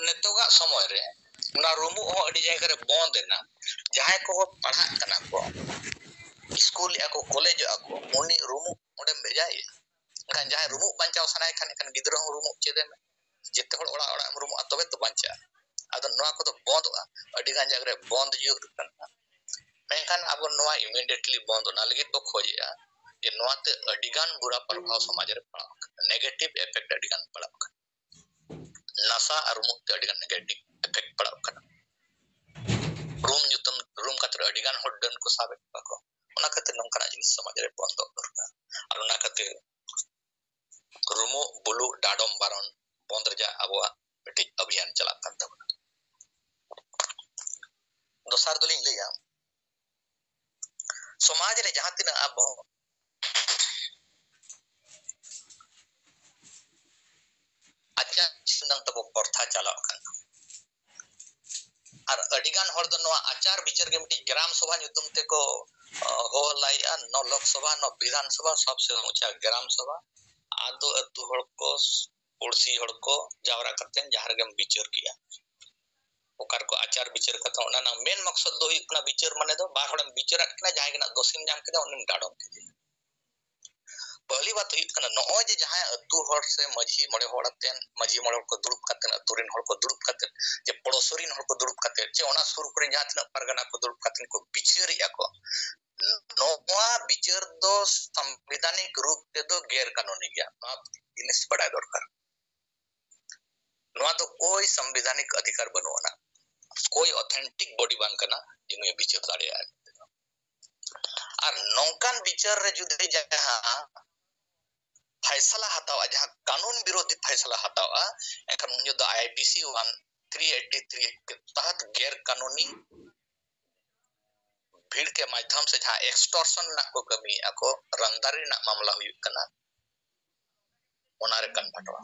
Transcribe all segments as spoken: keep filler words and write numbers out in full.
ᱱᱤᱛᱚᱜᱟᱜ ᱥᱚᱢᱚᱭ ᱨᱮ ᱚᱱᱟ ᱨᱩᱢᱩᱜ ᱦᱚᱸ ᱟᱹᱰᱤ ᱡᱟᱭᱜᱟ ᱨᱮ ᱵᱚᱱᱫ ᱮᱱᱟ᱾ ᱡᱟᱦᱟᱸᱭ ᱠᱚ ᱯᱟᱲᱦᱟᱜ ᱠᱟᱱᱟ ᱠᱚ, ᱥᱠᱩᱞᱮᱜᱼᱟ ᱠᱚ, ᱠᱚᱞᱮᱡᱚᱜᱼᱟ ᱠᱚ, ᱩᱱᱤ ᱨᱩᱢᱩᱜ ᱚᱸᱰᱮᱢ ᱵᱷᱮᱡᱟᱭᱮᱭᱟ᱾ ᱮᱱᱠᱷᱟᱱ ᱡᱟᱦᱟᱸᱭ ᱨᱩᱢᱩᱜ ᱵᱟᱧᱪᱟᱣ ᱥᱟᱱᱟᱭᱮ ᱠᱷᱟᱱ, ᱮᱱᱠᱷᱟᱱ ᱜᱤᱫᱽᱨᱟᱹ ᱦᱚᱸ ᱨᱩᱢᱩᱜ ᱪᱮᱫ ᱮᱢ, ᱡᱮᱛᱮ ᱦᱚᱲ ᱚᱲᱟᱜ ᱚᱲᱟᱜ ᱮᱢ ᱨᱩᱢᱩᱜᱼᱟ, ᱛᱚᱵᱮ ᱛᱚ ᱵᱟᱧᱪᱟᱜᱼᱟ᱾ ᱟᱫᱚ ᱱᱚᱣᱟ ᱠᱚᱫᱚ ᱵᱚᱱᱫᱚᱜᱼᱟ, ᱟᱹᱰᱤ ᱜᱟᱱ ᱡᱟᱭᱜᱟ ᱨᱮ ᱵᱚᱱᱫ ᱦᱩᱭᱩᱜ ᱠᱟᱱᱟ᱾ ᱢᱮᱱᱠᱷᱟᱱ ᱟᱵᱚ ᱱᱚᱣᱟ immediately ᱵᱚᱱᱫ ᱚᱱᱟ ᱞᱟᱹᱜᱤᱫ ᱵᱚ ᱠᱷᱚᱡᱮᱜᱼᱟ ᱡᱮ ᱱᱚᱣᱟᱛᱮ ᱟᱹᱰᱤ ᱜᱟᱱ ᱵᱩᱨᱟ ᱯᱨᱚᱵᱷᱟᱵᱽ ᱥᱚᱢᱟᱡᱽ ᱨᱮ ᱯᱟᱲᱟᱜ ᱠᱟᱱᱟ, negative effect ᱟᱹᱰᱤ ᱜᱟᱱ ᱯᱟᱲᱟᱜ ᱠᱟᱱᱟ᱾ ᱱᱟᱥᱟ ᱟᱨ ᱨᱩᱢᱩᱜ ᱛᱮ ᱟᱹᱰᱤ ᱜᱟᱱ negative effect ᱯᱟᱲᱟᱜ ᱠᱟᱱᱟ᱾ ᱨᱩᱢ ᱧᱩᱛᱩᱢ, ᱨᱩᱢ ᱠᱟᱛᱮ ᱟᱹᱰᱤ ᱜᱟᱱ ᱦᱚᱲ ᱰᱟᱹᱱ ᱠᱚ ᱥᱟᱵᱮᱫ ᱠᱚᱣᱟ ᱠᱚ᱾ ᱚᱱᱟ ᱠᱷᱟᱹᱛᱤᱨ ᱱᱚᱝᱠᱟᱱᱟᱜ ᱡᱤᱱᱤᱥ ᱥᱚᱢᱟᱡᱽ ᱨᱮ ᱵᱚᱱᱫᱚᱜ ᱫᱚᱨᱠᱟᱨ᱾ ᱟᱨ ᱚᱱᱟ ᱠᱷᱟᱹᱛᱤᱨ ᱨᱩᱢᱩᱜ, ᱵᱩᱞᱩᱜ, ᱰᱟᱰᱚᱢ ᱵᱟᱨᱚᱱ ᱵᱚᱱᱫ ᱨᱮᱭᱟᱜ ᱟᱵᱚᱣᱟᱜ ᱢᱤᱫᱴᱤᱡ ᱚᱵᱷᱤᱭᱟᱱ ᱪᱟᱞᱟᱜ ᱠᱟᱱ ᱛᱟᱵᱚᱱᱟ᱾ ᱫᱚᱥᱟᱨ ᱫᱚᱞᱤᱧ ᱞᱟᱹᱭᱟ, ᱥᱚᱢᱟᱡᱽ ᱨᱮ ᱡᱟᱦᱟᱸ ᱛᱤᱱᱟᱹᱜ ᱟᱵᱚ ᱟᱪᱟᱨ ᱵᱤᱪᱟᱹᱨ ᱨᱮᱱᱟᱜ ᱛᱟᱵᱚ ᱯᱨᱚᱛᱷᱟ ᱪᱟᱞᱟᱜ ᱠᱟᱱᱟ᱾ ᱟᱨ ᱟᱹᱰᱤ ᱜᱟᱱ ᱦᱚᱲ ᱫᱚ ᱱᱚᱣᱟ ᱟᱪᱟᱨ ᱵᱤᱪᱟᱹᱨ ᱜᱮ ᱢᱤᱫᱴᱤᱡ ᱜᱨᱟᱢ ᱥᱚᱵᱷᱟ ᱧᱩᱛᱩᱢ ᱛᱮᱠᱚ, ᱚ, ᱦᱚᱦᱚ ᱞᱟᱭᱮᱜᱼᱟ᱾ ᱱᱚ ᱞᱳᱠ ᱥᱚᱵᱷᱟ, ᱱᱚ ᱵᱤᱫᱷᱟᱱ ᱥᱚᱵᱷᱟ, ᱥᱚᱵᱥᱮ ᱩᱸᱪᱟ ᱜᱨᱟᱢ ᱥᱚᱵᱷᱟ᱾ ᱟᱫᱚ ᱟᱹᱛᱩ ᱦᱚᱲ ᱠᱚ, ᱯᱩᱲᱥᱤ ᱦᱚᱲ ᱠᱚ ᱡᱟᱣᱨᱟ ᱠᱟᱛᱮ ᱡᱟᱦᱟᱸ ᱨᱮᱜᱮᱢ ᱵᱤᱪᱟᱹᱨ ᱠᱮᱜᱼᱟ, ᱚᱠᱟ ᱨᱮᱠᱚ ᱟᱪᱟᱨ ᱵᱤᱪᱟᱹᱨ ᱠᱟᱛᱮ, ᱚᱱᱟ ᱨᱮᱱᱟᱜ ᱢᱮᱱ ᱢᱚᱠᱥᱚᱫ ᱫᱚ ᱦᱩᱭᱩᱜ ᱠᱟᱱᱟ, ᱵᱤᱪᱟᱹᱨ ᱢᱟᱱᱮ ᱫᱚ ᱵᱟᱨ ᱦᱚᱲᱮᱢ ᱵᱤᱪᱟᱹᱨᱟᱫ ᱠᱤᱱᱟ, ᱡᱟᱦᱟᱸᱭ ᱜᱮ ᱱᱟᱜ ᱫᱳᱥᱤᱢ ᱧᱟᱢ ᱠᱮᱫᱟ, ᱩᱱᱤᱢ ᱰᱟᱰᱚᱢ ᱠᱮᱫᱮᱭᱟ᱾ ᱯᱟᱹᱦᱞᱤ ᱵᱟᱛ ᱦᱩᱭᱩᱜ ᱠᱟᱱᱟ, ᱱᱚᱜᱼᱚᱭ ᱡᱮ ᱡᱟᱦᱟᱸᱭ ᱟᱹᱛᱩ ᱦᱚᱲ ᱥᱮ ᱢᱟᱹᱡᱷᱤ ᱢᱚᱬᱮ ᱦᱚᱲ ᱟᱛᱮᱱ, ᱢᱟᱹᱡᱷᱤ ᱢᱚᱬᱮ ᱦᱚᱲ ᱠᱚ ᱫᱩᱲᱩᱵ ᱠᱟᱛᱮ, ᱟᱹᱛᱩ ᱨᱮᱱ ᱦᱚᱲ ᱠᱚ ᱫᱩᱲᱩᱵ ᱠᱟᱛᱮ, ᱡᱮ ᱯᱚᱲᱚᱥᱤ ᱨᱮᱱ ᱦᱚᱲ ᱠᱚ ᱫᱩᱲᱩᱵ ᱠᱟᱛᱮ, ᱪᱮ ᱚᱱᱟ ᱥᱩᱨ ᱠᱚᱨᱮ ᱡᱟᱦᱟᱸ ᱛᱤᱱᱟᱹᱜ ᱯᱟᱨᱜᱟᱱᱟ ᱠᱚ ᱫᱩᱲᱩᱵ ᱠᱟᱛᱮ ᱠᱚ ᱵᱤᱪᱟᱹᱨᱮᱜᱼᱟ ᱠᱚ, ᱱᱚᱣᱟ ᱵᱤᱪᱟᱹᱨ ᱫᱚ ᱥᱟᱝᱵᱤᱫᱷᱟᱱᱤᱠ ᱨᱩᱯ ᱛᱮᱫᱚ ᱜᱮᱨ ᱠᱟᱹᱱᱩᱱᱤ ᱜᱮᱭᱟ᱾ ᱱᱚᱣᱟ ᱡᱤᱱᱤᱥ ᱵᱟᱰᱟᱭ ᱫᱚᱨᱠᱟᱨ᱾ ᱱᱚᱣᱟ ᱫᱚ ᱠᱳᱭ ᱥᱟᱝᱵᱤᱫᱷᱟᱱᱤᱠ ᱚᱫᱷᱤᱠᱟᱨ ᱵᱟᱹᱱᱩᱜ ᱟᱱᱟ, ᱠᱳᱭ authentic body ᱵᱟᱝ ᱠᱟᱱᱟ ᱡᱮ ᱱᱩᱭ ᱵᱤᱪᱟᱹᱨ ᱫᱟᱲᱮᱭᱟᱜᱼᱟ᱾ ᱟᱨ ᱱᱚᱝᱠᱟᱱ ᱵᱤᱪᱟᱹᱨ ᱨᱮ ᱡᱩᱫᱤ ᱡᱟᱦᱟᱸ ᱯᱷᱟᱭᱥᱟᱞᱟ ᱦᱟᱛᱟᱣᱟ, ᱡᱟᱦᱟᱸ ᱠᱟᱹᱱᱩᱱ ᱵᱤᱨᱳᱫᱷᱤ ᱯᱷᱟᱭᱥᱟᱞᱟ ᱦᱟᱛᱟᱣᱟ, ᱮᱱᱠᱷᱟᱱ ᱩᱱ ᱡᱚᱦᱚᱜ ᱫᱚ IPC one three eighty three ᱛᱟᱦᱟᱛ ᱜᱮᱨ ᱠᱟᱹᱱᱩᱱᱤ ᱵᱷᱤᱲ ᱠᱮ ᱢᱟᱫᱽᱫᱷᱚᱢ ᱥᱮ ᱡᱟᱦᱟᱸ extortion ᱨᱮᱱᱟᱜ ᱠᱚ ᱠᱟᱹᱢᱤᱭᱮᱫᱼᱟ ᱠᱚ, ᱨᱟᱝᱫᱟᱨᱤ ᱨᱮᱱᱟᱜ ᱢᱟᱢᱞᱟ ᱦᱩᱭᱩᱜ ᱠᱟᱱᱟ, ᱚᱱᱟᱨᱮ ᱠᱚᱱᱵᱷᱟᱨᱴᱚᱜᱼᱟ᱾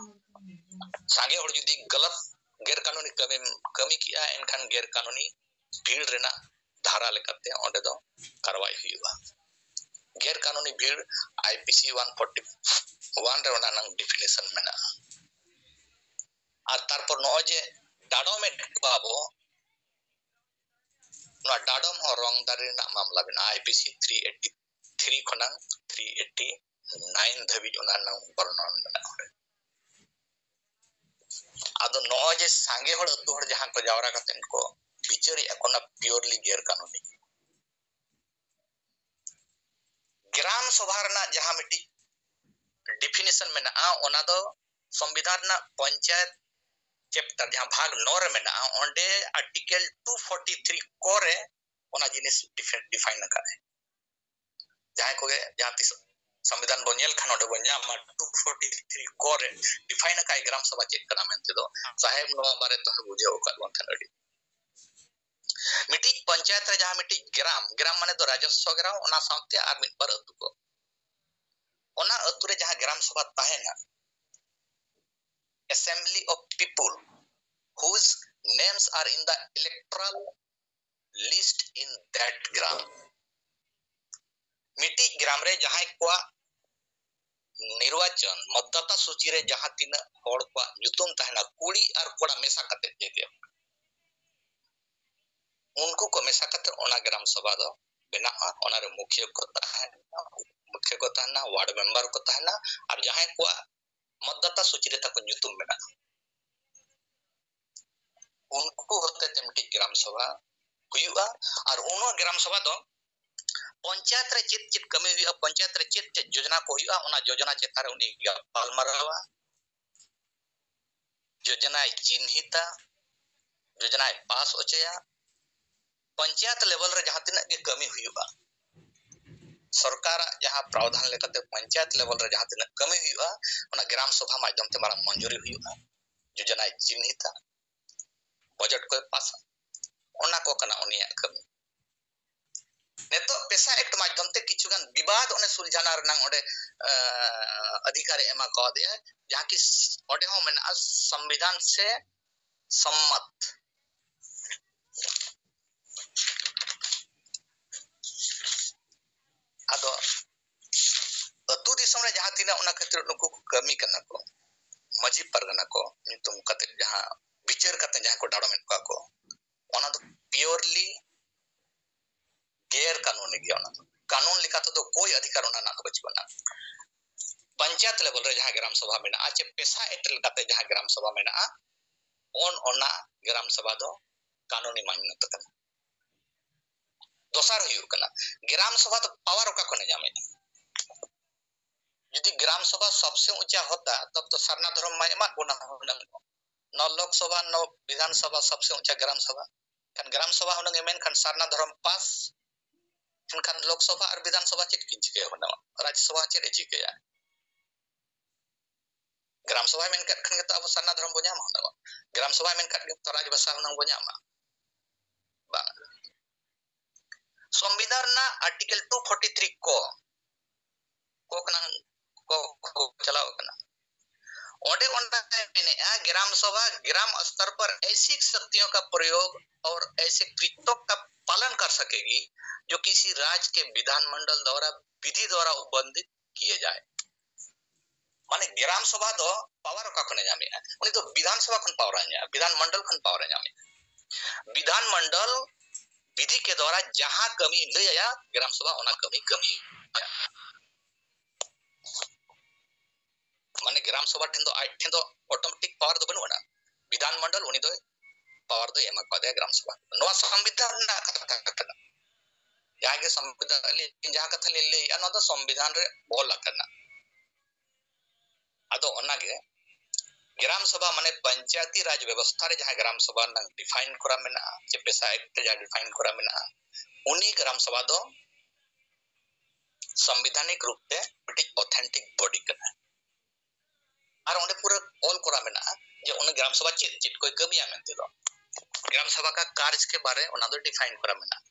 ᱥᱟᱸᱜᱮ ᱦᱚᱲ ᱡᱩᱫᱤ ᱜᱟᱞᱟᱛ ᱜᱮᱨ ᱠᱟᱹᱱᱩᱱᱤ ᱠᱟᱹᱢᱤ, ᱠᱟᱹᱢᱤ ᱠᱮᱜᱼᱟ, ᱮᱱᱠᱷᱟᱱ ᱜᱮᱨ ᱠᱟᱹᱱᱩᱱᱤ ᱵᱷᱤᱲ ᱨᱮᱱᱟᱜ ᱫᱷᱟᱨᱟ ᱞᱮᱠᱟᱛᱮ ᱚᱸᱰᱮ ᱫᱚ ᱠᱟᱨᱣᱟᱭ ᱦᱩᱭᱩᱜᱼᱟ᱾ ᱜᱮᱨ ᱠᱟᱹᱱᱩᱱᱤ ᱵᱷᱤᱲ IPC one forty one ᱨᱮ ᱚᱱᱟ ᱨᱮᱱᱟᱜ definition ᱢᱮᱱᱟᱜᱼᱟ᱾ ᱟᱨ ᱛᱟᱨᱯᱚᱨ ᱱᱚᱜᱼᱚᱭ ᱡᱮ ᱰᱟᱰᱚᱢᱮᱫ ᱠᱚᱣᱟ ᱵᱚ, ᱱᱚᱣᱟ ᱰᱟᱰᱚᱢ ᱦᱚᱸ ᱨᱚᱝ ᱫᱟᱨᱮ ᱨᱮᱱᱟᱜ ᱢᱟᱢᱞᱟ ᱢᱮᱱᱟᱜᱼᱟ᱾ I P C three eighty three ᱠᱷᱚᱱᱟᱝ ᱛᱷᱨᱤ ᱮᱭᱤᱴᱤ ᱱᱟᱭᱤᱱ ᱫᱷᱟᱹᱵᱤᱡ ᱚᱱᱟ ᱨᱮᱱᱟᱜ ᱵᱚᱨᱱᱚᱱ ᱢᱮᱱᱟᱜᱼᱟ ᱚᱸᱰᱮ᱾ ᱟᱫᱚ ᱱᱚᱜᱼᱚᱭ ᱡᱮ ᱥᱟᱸᱜᱮ ᱦᱚᱲ, ᱟᱹᱛᱩ ᱦᱚᱲ ᱡᱟᱦᱟᱸ ᱠᱚ ᱡᱟᱣᱨᱟ ᱠᱟᱛᱮ ᱠᱚ ᱵᱤᱪᱟᱹᱨᱮᱜᱼᱟ ᱠᱚ, ᱚᱱᱟ purely ᱜᱮᱨ ᱠᱟᱹᱱᱩᱱᱤ᱾ ᱜᱨᱟᱢ ᱥᱚᱵᱷᱟ ᱨᱮᱱᱟᱜ ᱡᱟᱦᱟᱸ ᱢᱤᱫᱴᱤᱡ definition ᱢᱮᱱᱟᱜᱼᱟ, ᱚᱱᱟ ᱫᱚ ᱥᱚᱝᱵᱤᱫᱷᱟᱱ ᱨᱮᱱᱟᱜ ᱯᱚᱧᱪᱟᱭᱮᱛ chapter, ᱡᱟᱦᱟᱸ ᱵᱷᱟᱜᱽ ᱱᱚ ᱨᱮ ᱢᱮᱱᱟᱜᱼᱟ, ᱚᱸᱰᱮ article two forty three ᱠᱚ ᱨᱮ ᱚᱱᱟ ᱡᱤᱱᱤᱥ define, define ᱟᱠᱟᱫᱼᱟᱭ᱾ ᱡᱟᱦᱟᱸᱭ ᱠᱚᱜᱮ ᱡᱟᱦᱟᱸ ᱛᱤᱥ ᱥᱚᱝᱵᱤᱫᱷᱟᱱ ᱵᱚᱱ ᱧᱮᱞ ᱠᱷᱟᱱ, ᱚᱸᱰᱮ ᱵᱚᱱ ᱧᱟᱢᱟ two forty three ᱠᱚ ᱨᱮ define ᱟᱠᱟᱫᱼᱟᱭ ᱜᱨᱟᱢ ᱥᱚᱵᱷᱟ ᱪᱮᱫ ᱠᱟᱱᱟ ᱢᱮᱱᱛᱮ ᱫᱚ᱾ ᱥᱟᱦᱮᱵ ᱱᱚᱣᱟ ᱵᱟᱨᱮ ᱛᱮᱦᱚᱸ ᱵᱩᱡᱷᱟᱹᱣ ᱟᱠᱟᱫ ᱵᱚᱱ ᱛᱟᱦᱮᱸᱱ ᱟᱹᱰᱤ᱾ ᱢᱤᱫᱴᱤᱡ ᱯᱚᱧᱪᱟᱭᱮᱛ ᱨᱮ ᱡᱟᱦᱟᱸ ᱢᱤᱫᱴᱤᱡ ᱜᱨᱟᱢ, ᱜᱨᱟᱢ ᱢᱟᱱᱮ ᱫᱚ ᱨᱟᱡᱚᱥᱣᱚ ᱜᱨᱟᱢ, ᱚᱱᱟ ᱥᱟᱶᱛᱮ ᱟᱨ ᱢᱤᱫ ᱵᱟᱨ ᱟᱹᱛᱩ ᱠᱚ, ᱚᱱᱟ ᱟᱹᱛᱩ ᱨᱮ ᱡᱟᱦᱟᱸ ᱜᱨᱟᱢ ᱥᱚᱵᱷᱟ ᱛᱟᱦᱮᱱᱟ, assembly of people whose names are in the electoral list in that gram, ᱢᱤᱫᱴᱤᱡ ᱜᱨᱟᱢ ᱨᱮ ᱡᱟᱦᱟᱸᱭ ᱠᱚᱣᱟᱜ ᱱᱤᱨᱵᱟᱪᱚᱱ ᱢᱚᱛᱫᱟᱛᱟ ᱥᱩᱪᱤ ᱨᱮ ᱡᱟᱦᱟᱸ ᱛᱤᱱᱟᱹᱜ ᱦᱚᱲ ᱠᱚᱣᱟᱜ ᱧᱩᱛᱩᱢ ᱛᱟᱦᱮᱱᱟ, ᱠᱩᱲᱤ ᱟᱨ ᱠᱚᱲᱟ ᱢᱮᱥᱟ ᱠᱟᱛᱮ ᱡᱮᱛᱮ, ᱩᱱᱠᱩ ᱠᱚ ᱢᱮᱥᱟ ᱠᱟᱛᱮ ᱚᱱᱟ ᱜᱨᱟᱢ ᱥᱚᱵᱷᱟ ᱫᱚ ᱵᱮᱱᱟᱜᱼᱟ᱾ ᱚᱱᱟᱨᱮ ᱢᱩᱠᱷᱤᱭᱟᱹ ᱠᱚ ᱛᱟᱦᱮᱱᱟ, ᱢᱩᱠᱷᱤᱭᱟᱹ ᱠᱚ ᱛᱟᱦᱮᱱᱟ, ᱣᱟᱨᱰ ᱢᱮᱢᱵᱟᱨ ᱠᱚ ᱛᱟᱦᱮᱱᱟ, ᱟᱨ ᱡᱟᱦᱟᱸᱭ ᱠᱚᱣᱟᱜ ᱢᱚᱛᱫᱟᱛᱟ ᱥᱩᱪᱤ ᱨᱮ ᱛᱟᱠᱚ ᱧᱩᱛᱩᱢ ᱢᱮᱱᱟᱜᱼᱟ, ᱩᱱᱠᱩ ᱦᱚᱛᱮ ᱛᱮ ᱢᱤᱫᱴᱤᱡ ᱜᱨᱟᱢ ᱥᱚᱵᱷᱟ ᱦᱩᱭᱩᱜᱼᱟ᱾ ᱟᱨ ᱚᱱᱟ ᱜᱨᱟᱢ ᱥᱚᱵᱷᱟ ᱫᱚ ᱯᱚᱧᱪᱟᱭᱮᱛ ᱨᱮ ᱪᱮᱫ ᱪᱮᱫ ᱠᱟᱹᱢᱤ ᱦᱩᱭᱩᱜᱼᱟ, ᱯᱚᱧᱪᱟᱭᱮᱛ ᱨᱮ ᱪᱮᱫ ᱪᱮᱫ ᱡᱳᱡᱚᱱᱟ ᱠᱚ ᱦᱩᱭᱩᱜᱼᱟ, ᱚᱱᱟ ᱡᱳᱡᱚᱱᱟ ᱪᱮᱛᱟᱱ ᱨᱮ ᱩᱱᱤ ᱜᱟᱯᱟᱞ ᱢᱟᱨᱟᱣᱟ, ᱡᱳᱡᱚᱱᱟᱭ ᱪᱤᱱᱦᱤᱛᱟ, ᱡᱳᱡᱚᱱᱟᱭ ᱯᱟᱥ ᱦᱚᱪᱚᱭᱟ᱾ ᱯᱚᱧᱪᱟᱭᱮᱛ level ᱨᱮ ᱡᱟᱦᱟᱸ ᱛᱤᱱᱟᱹᱜ ᱜᱮ ᱠᱟᱹᱢᱤ ᱦᱩᱭᱩᱜᱼᱟ, ᱥᱚᱨᱠᱟᱨᱟᱜ ᱡᱟᱦᱟᱸ ᱯᱨᱟᱣᱫᱷᱟᱱ ᱞᱮᱠᱟᱛᱮ ᱯᱚᱧᱪᱟᱭᱮᱛ level ᱨᱮ ᱡᱟᱦᱟᱸ ᱛᱤᱱᱟᱹᱜ ᱠᱟᱹᱢᱤ ᱦᱩᱭᱩᱜᱼᱟ, ᱚᱱᱟ ᱜᱨᱟᱢ ᱥᱚᱵᱷᱟ ᱢᱟᱫᱽᱫᱷᱚᱢ ᱛᱮ ᱢᱟᱲᱟᱝ ᱢᱚᱧᱡᱩᱨᱤ ᱦᱩᱭᱩᱜᱼᱟ, ᱡᱳᱡᱚᱱᱟᱭ ᱪᱤᱱᱦᱤᱛᱟ, ᱵᱟᱡᱮᱴ ᱠᱚᱭ ᱯᱟᱥᱟ, ᱚᱱᱟ ᱠᱚ ᱠᱟᱱᱟ ᱩᱱᱤᱭᱟᱜ ᱠᱟᱹᱢᱤ᱾ ᱱᱤᱛᱚᱜ ᱯᱮᱥᱟ ᱮᱠᱴ ᱢᱟᱫᱽᱫᱷᱚᱢ ᱛᱮ ᱠᱤᱪᱷᱩ ᱜᱟᱱ ᱵᱤᱵᱟᱫ ᱚᱱᱮ ᱥᱩᱞᱡᱷᱟᱱᱟ ᱨᱮᱱᱟᱝ ᱚᱸᱰᱮ, ᱮ, ᱚᱫᱷᱤᱠᱟᱨ ᱮ ᱮᱢᱟ ᱠᱟᱣᱫᱮᱭᱟ, ᱡᱟᱦᱟᱸ ᱠᱤ ᱚᱸᱰᱮ ᱦᱚᱸ ᱢᱮᱱᱟᱜᱼᱟ ᱥᱚᱝᱵᱤᱫᱷᱟᱱ ᱥᱮ ᱥᱚᱢᱢᱚᱛ᱾ ᱟᱫᱚ ᱟᱹᱛᱩ ᱫᱤᱥᱚᱢ ᱨᱮ ᱡᱟᱦᱟᱸ ᱛᱤᱱᱟᱹᱜ ᱚᱱᱟ ᱠᱷᱟᱹᱛᱤᱨ ᱱᱩᱠᱩ ᱠᱚ ᱠᱟᱹᱢᱤ ᱠᱟᱱᱟ ᱠᱚ, ᱢᱟᱹᱡᱷᱤ ᱯᱟᱨᱜᱟᱱᱟ ᱠᱚ ᱧᱩᱛᱩᱢ ᱠᱟᱛᱮ ᱡᱟᱦᱟᱸ ᱵᱤᱪᱟᱹᱨ ᱠᱟᱛᱮ ᱡᱟᱦᱟᱸ ᱠᱚ ᱰᱟᱰᱚᱢᱮᱫ ᱠᱚᱣᱟ ᱠᱚ, ᱚᱱᱟ ᱫᱚ purely ᱜᱮᱨ ᱠᱟᱹᱱᱩᱱᱤ ᱜᱮᱭᱟ᱾ ᱚᱱᱟ ᱫᱚ ᱠᱟᱹᱱᱩᱱ ᱞᱮᱠᱟ ᱛᱮᱫᱚ ᱠᱳᱭ ᱚᱫᱷᱤᱠᱟᱨ ᱚᱱᱟ ᱨᱮᱱᱟᱜ ᱫᱚ ᱵᱟᱹᱪᱩᱜ ᱟᱱᱟ᱾ ᱯᱚᱧᱪᱟᱭᱮᱛ level ᱨᱮ ᱡᱟᱦᱟᱸ ᱜᱨᱟᱢ ᱥᱚᱵᱷᱟ ᱢᱮᱱᱟᱜᱼᱟ, ᱪᱮ ᱯᱮᱥᱟ ᱮᱠᱴ ᱞᱮᱠᱟᱛᱮ ᱡᱟᱦᱟᱸ ᱜᱨᱟᱢ ᱥᱚᱵᱷᱟ ᱢᱮᱱᱟᱜᱼᱟ, ᱚᱱ ᱚᱱᱟ ᱜᱨᱟᱢ ᱥᱚᱵᱷᱟ ᱫᱚ ᱠᱟᱹᱱᱩᱱᱤ ᱢᱟᱱᱱᱚᱛᱟ ᱠᱟᱱᱟ᱾ ᱫᱚᱥᱟᱨ ᱦᱩᱭᱩᱜ ᱠᱟᱱᱟ, ᱜᱨᱟᱢ ᱥᱚᱵᱷᱟ ᱫᱚ power ᱚᱠᱟ ᱠᱷᱚᱱᱮ ᱧᱟᱢᱮᱫᱼᱟ? ᱡᱩᱫᱤ ᱜᱨᱟᱢ ᱥᱚᱵᱷᱟ ᱥᱚᱵᱥᱮ ᱩᱪᱟ ᱦᱚᱛᱟ, ᱛᱚᱵ ᱛᱚ ᱥᱟᱨᱱᱟ ᱫᱷᱚᱨᱚᱢ ᱢᱟ ᱮᱢᱟᱫ ᱵᱚᱱᱟ ᱦᱩᱱᱟᱹᱝ᱾ ᱱᱚᱣᱟ ᱞᱳᱠ ᱥᱚᱵᱷᱟ, ᱱᱚᱣᱟ ᱵᱤᱫᱷᱟᱱ ᱥᱚᱵᱷᱟ ᱥᱚᱵᱥᱮ ᱩᱪᱟ ᱜᱨᱟᱢ ᱥᱚᱵᱷᱟ᱾ ᱠᱷᱟᱱ ᱜᱨᱟᱢ ᱥᱚᱵᱷᱟ ᱦᱩᱱᱟᱹᱝ ᱮ ᱢᱮᱱ ᱠᱷᱟᱱ ᱥᱟᱨᱱᱟ ᱫᱷᱚᱨᱚᱢ ᱯᱟᱥ, ᱮᱱᱠᱷᱟᱱ ᱞᱳᱠ ᱥᱚᱵᱷᱟ ᱟᱨ ᱵᱤᱫᱷᱟᱱ ᱥᱚᱵᱷᱟ ᱪᱮᱫ ᱠᱤᱱ ᱪᱤᱠᱟᱹᱭᱟ ᱦᱩᱱᱟᱹᱝ? ᱨᱟᱡᱽ ᱥᱚᱵᱷᱟ ᱪᱮᱫ ᱮ ᱪᱤᱠᱟᱹᱭᱟ? ᱜᱨᱟᱢ ᱥᱚᱵᱷᱟᱭ ᱢᱮᱱ ᱠᱟᱜ ᱠᱷᱟᱱ ᱜᱮᱛᱚ ᱟᱵᱚ ᱥᱟᱨᱱᱟ ᱫᱷᱚᱨᱚᱢ ᱵᱚ ᱧᱟᱢᱟ ᱦᱩᱱᱟᱹᱝ᱾ ᱜᱨᱟᱢ ᱥᱚᱵᱷᱟᱭ ᱢᱮᱱ ᱠᱟᱜ ᱜᱮ ᱛᱚ ᱨᱟᱡᱽ ᱵᱷᱟᱥᱟ ᱦᱩᱱᱟᱹᱝ ᱵᱚ ᱧᱟᱢᱟ᱾ ᱵᱟᱝ᱾ ᱥᱚᱝᱵᱤᱫᱷᱟᱱ ᱨᱮᱱᱟᱜ Article two forty three ᱠᱚ, ᱠᱚ ᱠᱟᱱᱟ, ᱠᱚ, ᱠᱚ ᱪᱟᱞᱟᱣ ᱠᱟᱱᱟ᱾ ᱚᱸᱰᱮ ᱚᱱᱟ ᱢᱮᱱᱮᱜᱼᱟ, ग्राम सभा ग्राम स्तर पर ऐसी शक्तियों का प्रयोग और ऐसे कृत्यों का पालन कर सकेगी जो किसी राज्य के विधानमंडल द्वारा विधि द्वारा उपबंधित किए जाए। ᱢᱟᱱᱮ ᱜᱨᱟᱢ ᱥᱚᱵᱷᱟ ᱫᱚ power ᱚᱠᱟ ᱠᱷᱚᱱᱮ ᱧᱟᱢᱮᱜᱼᱟ? ᱩᱱᱤ ᱫᱚ ᱵᱤᱫᱷᱟᱱ ᱥᱚᱵᱷᱟ ᱠᱷᱚᱱ power ᱮ ᱧᱟᱢᱮᱜᱼᱟ, ᱵᱤᱫᱷᱟᱱ ᱢᱚᱱᱰᱚᱞ ᱠᱷᱚᱱ power ᱮ ᱧᱟᱢᱮᱜᱼᱟ᱾ ᱵᱤᱫᱷᱟᱱ ᱢᱚᱱᱰᱚᱞ ᱵᱤᱫᱷᱤ ᱠᱮ ᱫᱣᱟᱨᱟ ᱡᱟᱦᱟᱸ ᱠᱟᱹᱢᱤ ᱞᱟᱹᱭ ᱟᱭᱟ ᱜᱨᱟᱢ ᱥᱚᱵᱷᱟ ᱚᱱᱟ ᱠᱟᱹᱢᱤ ᱠᱟᱹᱢᱤ᱾ ᱢᱟᱱᱮ ᱜᱨᱟᱢ ᱥᱚᱵᱷᱟ ᱴᱷᱮᱱ ᱫᱚ ᱟᱡ ᱴᱷᱮᱱ ᱫᱚ automatic power ᱫᱚ ᱵᱟᱹᱱᱩᱜ ᱟᱱᱟ᱾ ᱵᱤᱫᱷᱟᱱ ᱢᱚᱱᱰᱚᱞ ᱩᱱᱤ ᱫᱚᱭ power ᱫᱚᱭ ᱮᱢᱟ ᱠᱟᱫᱮᱭᱟ ᱜᱨᱟᱢ ᱥᱚᱵᱷᱟ᱾ ᱱᱚᱣᱟ ᱥᱚᱝᱵᱤᱫᱷᱟᱱ ᱨᱮᱱᱟᱜ ᱠᱟᱛᱷᱟ ᱠᱟᱱᱟ᱾ ᱡᱟᱦᱟᱸ ᱜᱮ ᱥᱚᱝᱵᱤᱫᱷᱟᱱ, ᱟᱹᱞᱤᱧ ᱡᱟᱦᱟᱸ ᱠᱟᱛᱷᱟ ᱞᱤᱧ ᱞᱟᱹᱭᱮᱜᱼᱟ, ᱱᱚᱣᱟ ᱫᱚ ᱥᱚᱝᱵᱤᱫᱷᱟᱱ ᱨᱮ ᱚᱞ ᱟᱠᱟᱱᱟ᱾ ᱟᱫᱚ ᱚᱱᱟᱜᱮ ᱜᱨᱟᱢ ᱥᱚᱵᱷᱟ ᱢᱟᱱᱮ ᱯᱚᱧᱪᱟᱭᱛᱤ ᱨᱟᱡᱽ ᱵᱮᱵᱚᱥᱛᱷᱟ ᱨᱮ ᱡᱟᱦᱟᱸ ᱜᱨᱟᱢ ᱥᱚᱵᱷᱟ ᱨᱮᱱᱟᱜ define ᱠᱚᱨᱟ ᱢᱮᱱᱟᱜᱼᱟ, ᱪᱮ ᱯᱮᱥᱟ act ᱨᱮ ᱡᱟᱦᱟᱸ define ᱠᱚᱨᱟ ᱢᱮᱱᱟᱜᱼᱟ, ᱩᱱᱤ ᱜᱨᱟᱢ ᱥᱚᱵᱷᱟ ᱫᱚ ᱥᱚᱝᱵᱤᱫᱷᱟᱱᱤᱠ ᱨᱩᱯ ᱛᱮ ᱢᱤᱫᱴᱤᱡ authentic body ᱠᱟᱱᱟ᱾ ᱟᱨ ᱚᱸᱰᱮ ᱯᱩᱨᱟᱹ ᱚᱞ ᱠᱚᱨᱟ ᱢᱮᱱᱟᱜᱼᱟ ᱡᱮ ᱩᱱᱤ ᱜᱨᱟᱢ ᱥᱚᱵᱷᱟ ᱪᱮᱫ ᱪᱮᱫ ᱠᱚᱭ ᱠᱟᱹᱢᱤᱭᱟ ᱢᱮᱱᱛᱮ ᱫᱚ᱾ ᱜᱨᱟᱢ ᱥᱚᱵᱷᱟ ᱠᱟ ᱠᱟᱨᱡᱽ ᱠᱮ ᱵᱟᱨᱮ ᱚᱱᱟ ᱫᱚ define ᱠᱚᱨᱟ ᱢᱮᱱᱟᱜᱼᱟ,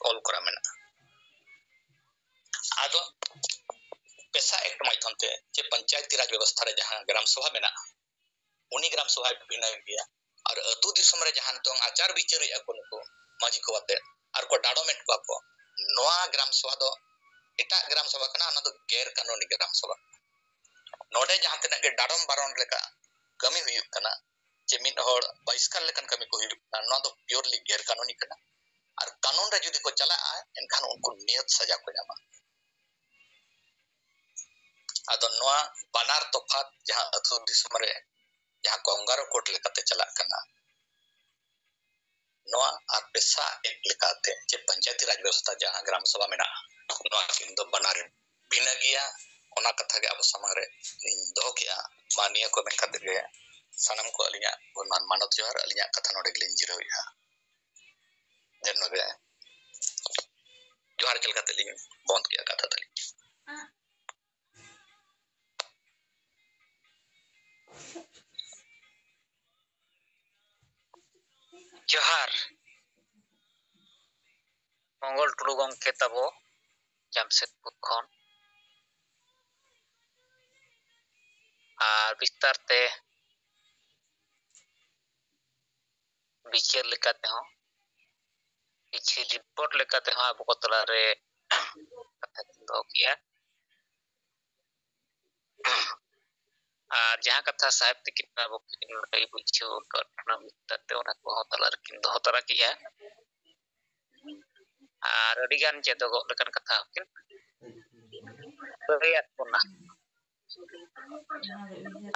ᱚᱞ ᱠᱚᱨᱟ ᱢᱮᱱᱟᱜᱼᱟ᱾ ᱟᱫᱚ ᱯᱮᱥᱟ act ᱢᱟᱫᱽᱫᱷᱚᱢ ᱛᱮ ᱪᱮ ᱯᱚᱧᱪᱟᱭᱛᱤ ᱨᱟᱡᱽ ᱵᱮᱵᱚᱥᱛᱷᱟ ᱨᱮ ᱡᱟᱦᱟᱸ ᱜᱨᱟᱢ ᱥᱚᱵᱷᱟ ᱢᱮᱱᱟᱜᱼᱟ, ᱩᱱᱤ ᱜᱨᱟᱢ ᱥᱚᱵᱷᱟᱭ ᱵᱷᱤᱱᱟᱹ ᱜᱮᱭᱟ᱾ ᱟᱨ ᱟᱹᱛᱩ ᱫᱤᱥᱚᱢ ᱨᱮ ᱡᱟᱦᱟᱸ ᱱᱤᱛᱚᱝ ᱟᱪᱟᱨ ᱵᱤᱪᱟᱹᱨᱮᱜᱼᱟ ᱠᱚ ᱱᱩᱠᱩ ᱢᱟᱹᱡᱷᱤ ᱠᱚ ᱟᱛᱮ ᱟᱨ ᱠᱚ ᱰᱟᱰᱚᱢᱮᱫ ᱠᱚᱣᱟ ᱠᱚ, ᱱᱚᱣᱟ ᱜᱨᱟᱢ ᱥᱚᱵᱷᱟ ᱫᱚ ᱮᱴᱟᱜ ᱜᱨᱟᱢ ᱥᱚᱵᱷᱟ ᱠᱟᱱᱟ, ᱚᱱᱟ ᱫᱚ ᱜᱮᱨ ᱠᱟᱹᱱᱩᱱᱤ ᱜᱨᱟᱢ ᱥᱚᱵᱷᱟ᱾ ᱱᱚᱰᱮ ᱡᱟᱦᱟᱸ ᱛᱤᱱᱟᱹᱜ ᱜᱮ ᱰᱟᱰᱚᱢ ᱵᱟᱨᱚᱱ ᱞᱮᱠᱟ ᱠᱟᱹᱢᱤ ᱦᱩᱭᱩᱜ ᱠᱟᱱᱟ, ᱪᱮ ᱢᱤᱫ ᱦᱚᱲ ᱵᱟᱦᱤᱥᱠᱟᱨ ᱞᱮᱠᱟᱱ ᱠᱟᱹᱢᱤ ᱠᱚ ᱦᱩᱭᱩᱜ ᱠᱟᱱᱟ, ᱱᱚᱣᱟ ᱫᱚ purely ᱜᱮᱨ ᱠᱟᱹᱱᱩᱱᱤ ᱠᱟᱱᱟ᱾ ᱟᱨ ᱠᱟᱹᱱᱩᱱ ᱨᱮ ᱡᱩᱫᱤ ᱠᱚ ᱪᱟᱞᱟᱜᱼᱟ, ᱮᱱᱠᱷᱟᱱ ᱩᱱᱠᱩ ᱱᱤᱭᱟᱹᱛ ᱥᱟᱡᱟ ᱠᱚ ᱧᱟᱢᱟ᱾ ᱟᱫᱚ ᱱᱚᱣᱟ ᱵᱟᱱᱟᱨ ᱛᱚᱯᱷᱟᱛ ᱡᱟᱦᱟᱸ ᱟᱹᱛᱩ ᱫᱤᱥᱚᱢ ᱨᱮ ᱡᱟᱦᱟᱸ ᱠᱚᱝᱜᱟᱨᱳ ᱠᱳᱰ ᱞᱮᱠᱟᱛᱮ ᱪᱟᱞᱟᱜ ᱠᱟᱱᱟ, ᱱᱚᱣᱟ ᱟᱨ ᱯᱮᱥᱟ ᱮᱠᱴ ᱞᱮᱠᱟᱛᱮ ᱪᱮ ᱯᱚᱧᱪᱟᱭᱮᱛᱤ ᱨᱟᱡᱽ ᱵᱮᱵᱚᱥᱛᱷᱟ ᱡᱟᱦᱟᱸ ᱜᱨᱟᱢ ᱥᱚᱵᱷᱟ ᱢᱮᱱᱟᱜᱼᱟ, ᱱᱚᱣᱟ ᱠᱤᱱ ᱫᱚ ᱵᱟᱱᱟᱨ ᱵᱷᱤᱱᱟᱹ ᱜᱮᱭᱟ᱾ ᱚᱱᱟ ᱠᱟᱛᱷᱟ ᱜᱮ ᱟᱵᱚ ᱥᱟᱢᱟᱝ ᱨᱮ ᱤᱧ ᱫᱚᱦᱚ ᱠᱮᱜᱼᱟ᱾ ᱢᱟ ᱱᱤᱭᱟᱹ ᱠᱚ ᱢᱮᱱ ᱠᱟᱛᱮ ᱜᱮ ᱥᱟᱱᱟᱢ ᱠᱚ ᱟᱹᱞᱤᱧᱟᱜ ᱜᱩᱱᱢᱟᱱ ᱢᱟᱱᱚᱛ ᱡᱚᱦᱟᱨ, ᱟᱹᱞᱤᱧᱟᱜ ᱠᱟᱛᱷᱟ ᱱᱚᱰᱮ ᱜᱮᱞᱤᱧ ᱡᱤᱨᱟᱹᱣᱮᱫᱼᱟ᱾ ᱡᱮᱱᱚ ᱜᱮ ᱡᱚᱦᱟᱨ ᱪᱮᱫ ᱞᱮᱠᱟᱛᱮ ᱞᱤᱧ ᱵᱚᱱᱫ ᱠᱮᱜᱼᱟ ᱠᱟᱛᱷᱟ ᱛᱟᱹᱞᱤᱧ᱾ ᱡᱚᱦᱟᱨ᱾ ᱢᱚᱝᱜᱚᱞ ᱴᱩᱰᱩ ᱜᱚᱢᱠᱮ ᱛᱟᱵᱚ ᱡᱟᱢᱥᱮᱫᱽᱯᱩᱨ ᱠᱷᱚᱱ᱾ ᱟᱨ ᱵᱤᱥᱛᱟᱨ ᱛᱮ ᱵᱤᱪᱟᱹᱨ ᱞᱮᱠᱟ ᱛᱮᱦᱚᱸ, ᱠᱤᱪᱷᱩ ᱨᱤᱯᱳᱨᱴ ᱞᱮᱠᱟ ᱛᱮᱦᱚᱸ ᱟᱵᱚ ᱠᱚ ᱛᱟᱞᱟᱨᱮ ᱠᱟᱛᱷᱟ ᱠᱤᱱ ᱫᱚᱦᱚ ᱠᱮᱜᱼᱟ᱾ ᱟᱨ ᱡᱟᱦᱟᱸ ᱠᱟᱛᱷᱟ ᱥᱟᱦᱮᱵᱽ ᱛᱟᱹᱠᱤᱱ ᱟᱵᱚ ᱠᱤᱱ ᱞᱟᱹᱭ ᱵᱩᱡᱷᱟᱹᱣ ᱟᱠᱟᱫ ᱚᱱᱟ ᱢᱤᱫᱴᱟᱝ ᱛᱮ ᱚᱱᱟ ᱠᱚᱦᱚᱸ ᱛᱟᱞᱟ ᱨᱮᱠᱤᱱ ᱫᱚᱦᱚ ᱛᱟᱨᱟ ᱠᱮᱜᱼᱟ᱾ ᱟᱨ ᱟᱹᱰᱤᱜᱟᱱ ᱪᱮᱫᱚᱜᱚᱜ ᱞᱮᱠᱟᱱ ᱠᱟᱛᱷᱟ ᱦᱚᱸᱠᱤᱱ ᱞᱟᱹᱭᱟᱫ ᱵᱚᱱᱟ᱾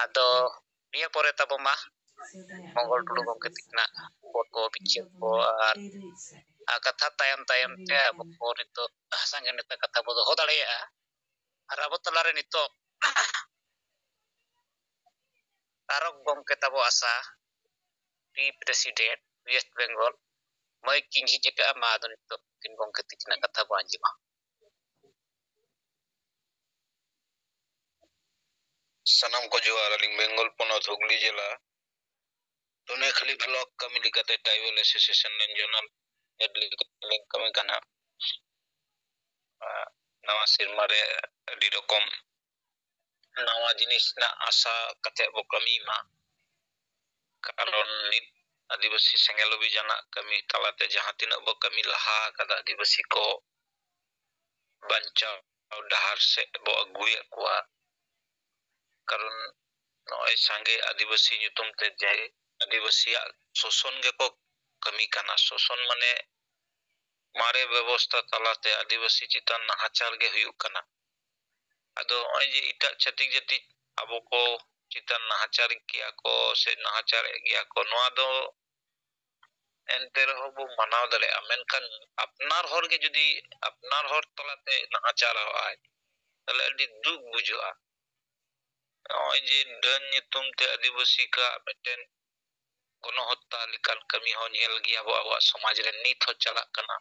ᱟᱫᱚ ᱱᱤᱭᱟᱹ ᱯᱚᱨᱮ ᱛᱟᱵᱚ ᱢᱟ ᱢᱚᱝᱜᱚᱞ ᱴᱩᱰᱩ ᱜᱚᱢᱠᱮ ᱛᱤᱠᱤᱱᱟᱜ ᱠᱚ ᱵᱤᱪᱟᱹᱨ ᱠᱚ ᱟᱨ, ᱟᱨ ᱠᱟᱛᱷᱟ ᱛᱟᱭᱚᱢ ᱛᱟᱭᱚᱢ ᱛᱮ ᱟᱵᱚ ᱠᱚ ᱱᱤᱛᱚᱜ ᱥᱟᱸᱜᱮ ᱱᱮᱛᱟ ᱠᱟᱛᱷᱟ ᱵᱚ ᱫᱚᱦᱚ ᱫᱟᱲᱮᱭᱟᱜᱼᱟ᱾ ᱟᱨ ᱟᱵᱚ ᱛᱟᱞᱟᱨᱮ ᱱᱤᱛᱚᱜ ᱛᱟᱨᱚᱠ ᱜᱚᱢᱠᱮ ᱛᱟᱵᱚ ᱟᱥᱟ, ᱯᱤ ᱯᱨᱮᱥᱤᱰᱮᱱᱴ, ᱳᱭᱮᱥᱴ ᱵᱮᱝᱜᱚᱞ, ᱢᱟᱹᱭᱤᱠ ᱠᱤᱱ ᱡᱷᱤᱡ ᱟᱠᱟᱫᱼᱟ᱾ ᱢᱟ ᱟᱫᱚ ᱱᱤᱛᱚᱜ ᱠᱤᱱ ᱜᱚᱢᱠᱮ ᱛᱤᱠᱤᱱᱟᱜ ᱠᱟᱛᱷᱟ ᱵᱚ ᱟᱸᱡᱚᱢᱟ᱾ ᱥᱟᱱᱟᱢ ᱠᱚ ᱡᱚᱦᱟᱨ᱾ ᱟᱹᱞᱤᱧ ᱵᱮᱝᱜᱚᱞ ᱯᱚᱱᱚᱛ ᱦᱩᱜᱽᱞᱤ ᱡᱮᱞᱟ ᱫᱩᱱᱤᱭᱟᱹᱠᱷᱟᱞᱤ ᱵᱞᱚᱠ ᱠᱟᱹᱢᱤ ᱞᱮᱠᱟᱛᱮ ᱴᱨᱟᱭᱵᱟᱞ ᱮᱥᱳᱥᱤᱭᱮᱥᱚᱱ ᱨᱮᱱ ᱡᱚᱱᱟᱞ ᱦᱮᱰ ᱞᱮᱠᱟᱛᱮ ᱞᱤᱧ ᱠᱟᱹᱢᱤ ᱠᱟᱱᱟ᱾ ᱟᱨ ᱱᱟᱣᱟ ᱥᱮᱨᱢᱟ ᱨᱮ ᱟᱹᱰᱤ ᱨᱚᱠᱚᱢ ᱱᱟᱣᱟ ᱡᱤᱱᱤᱥ ᱨᱮᱱᱟᱜ ᱟᱥᱟ ᱠᱟᱛᱮ ᱵᱚ ᱠᱟᱹᱢᱤ ᱢᱟ᱾ ᱠᱟᱨᱚᱱ ᱱᱤᱛ ᱟᱹᱫᱤᱵᱟᱹᱥᱤ ᱥᱮᱸᱜᱮᱞ ᱚᱵᱷᱤᱡᱟᱱᱟᱜ ᱠᱟᱹᱢᱤ ᱛᱟᱞᱟᱛᱮ ᱡᱟᱦᱟᱸ ᱛᱤᱱᱟᱹᱜ ᱵᱚ ᱠᱟᱹᱢᱤ ᱞᱟᱦᱟ ᱟᱠᱟᱫᱟ, ᱟᱹᱫᱤᱵᱟᱹᱥᱤ ᱠᱚ ᱵᱟᱧᱪᱟᱣ ᱰᱟᱦᱟᱨ ᱥᱮᱫ ᱵᱚ ᱟᱹᱜᱩᱭᱮᱫ ᱠᱚᱣᱟ᱾ ᱠᱟᱨᱚᱱ ᱱᱚᱜᱼᱚᱭ ᱥᱟᱸᱜᱮ ᱟᱹᱫᱤᱵᱟᱹᱥᱤ ᱧᱩᱛᱩᱢ ᱛᱮ ᱡᱮ ᱟᱹᱫᱤᱵᱟᱹᱥᱤᱭᱟᱜ ᱥᱳᱥᱚᱱ ᱜᱮᱠᱚ ᱠᱟᱹᱢᱤ ᱠᱟᱱᱟ᱾ ᱥᱳᱥᱚᱱ ᱢᱟᱱᱮ ᱢᱟᱨᱮ ᱵᱮᱵᱚᱥᱛᱷᱟ ᱛᱟᱞᱟᱛᱮ ᱟᱹᱫᱤᱵᱟᱹᱥᱤ ᱪᱮᱛᱟᱱ ᱱᱟᱦᱟᱪᱟᱨ ᱜᱮ ᱦᱩᱭᱩᱜ ᱠᱟᱱᱟ᱾ ᱟᱫᱚ ᱱᱚᱜᱼᱚᱭ ᱡᱮ ᱮᱴᱟᱜ ᱪᱷᱟᱹᱛᱤᱠ ᱡᱟᱹᱛᱤ ᱟᱵᱚ ᱠᱚ ᱪᱮᱛᱟᱱ ᱱᱟᱦᱟᱪᱟᱨ ᱜᱮᱭᱟ ᱠᱚ ᱥᱮ ᱱᱟᱦᱟᱪᱟᱨᱮᱫ ᱜᱮᱭᱟ ᱠᱚ, ᱱᱚᱣᱟ ᱫᱚ ᱮᱱᱛᱮ ᱨᱮᱦᱚᱸ ᱵᱚ ᱢᱟᱱᱟᱣ ᱫᱟᱲᱮᱭᱟᱜᱼᱟ, ᱢᱮᱱᱠᱷᱟᱱ ᱟᱯᱱᱟᱨ ᱦᱚᱲ ᱜᱮ ᱡᱩᱫᱤ ᱟᱯᱱᱟᱨ ᱦᱚᱲ ᱛᱟᱞᱟᱛᱮ ᱱᱟᱦᱟᱪᱟᱨᱚᱜᱼᱟᱭ, ᱛᱟᱦᱞᱮ ᱟᱹᱰᱤ ᱫᱩᱠ ᱵᱩᱡᱷᱟᱹᱜᱼᱟ᱾ ᱱᱚᱜᱼᱚᱭ ᱡᱮ ᱰᱟᱹᱱ ᱧᱩᱛᱩᱢ ᱛᱮ ᱟᱹᱫᱤᱵᱟᱹᱥᱤ ᱠᱚᱣᱟᱜ ᱢᱤᱫᱴᱮᱱ ᱜᱚᱱᱚᱦᱚᱛᱛᱟ ᱞᱮᱠᱟᱱ ᱠᱟᱹᱢᱤ ᱦᱚᱸ ᱧᱮᱞ ᱜᱮᱭᱟ ᱵᱚ, ᱟᱵᱚᱣᱟᱜ ᱥᱚᱢᱟᱡᱽ ᱨᱮ ᱱᱤᱛ ᱦᱚᱸ ᱪᱟᱞᱟᱜ ᱠᱟᱱᱟ᱾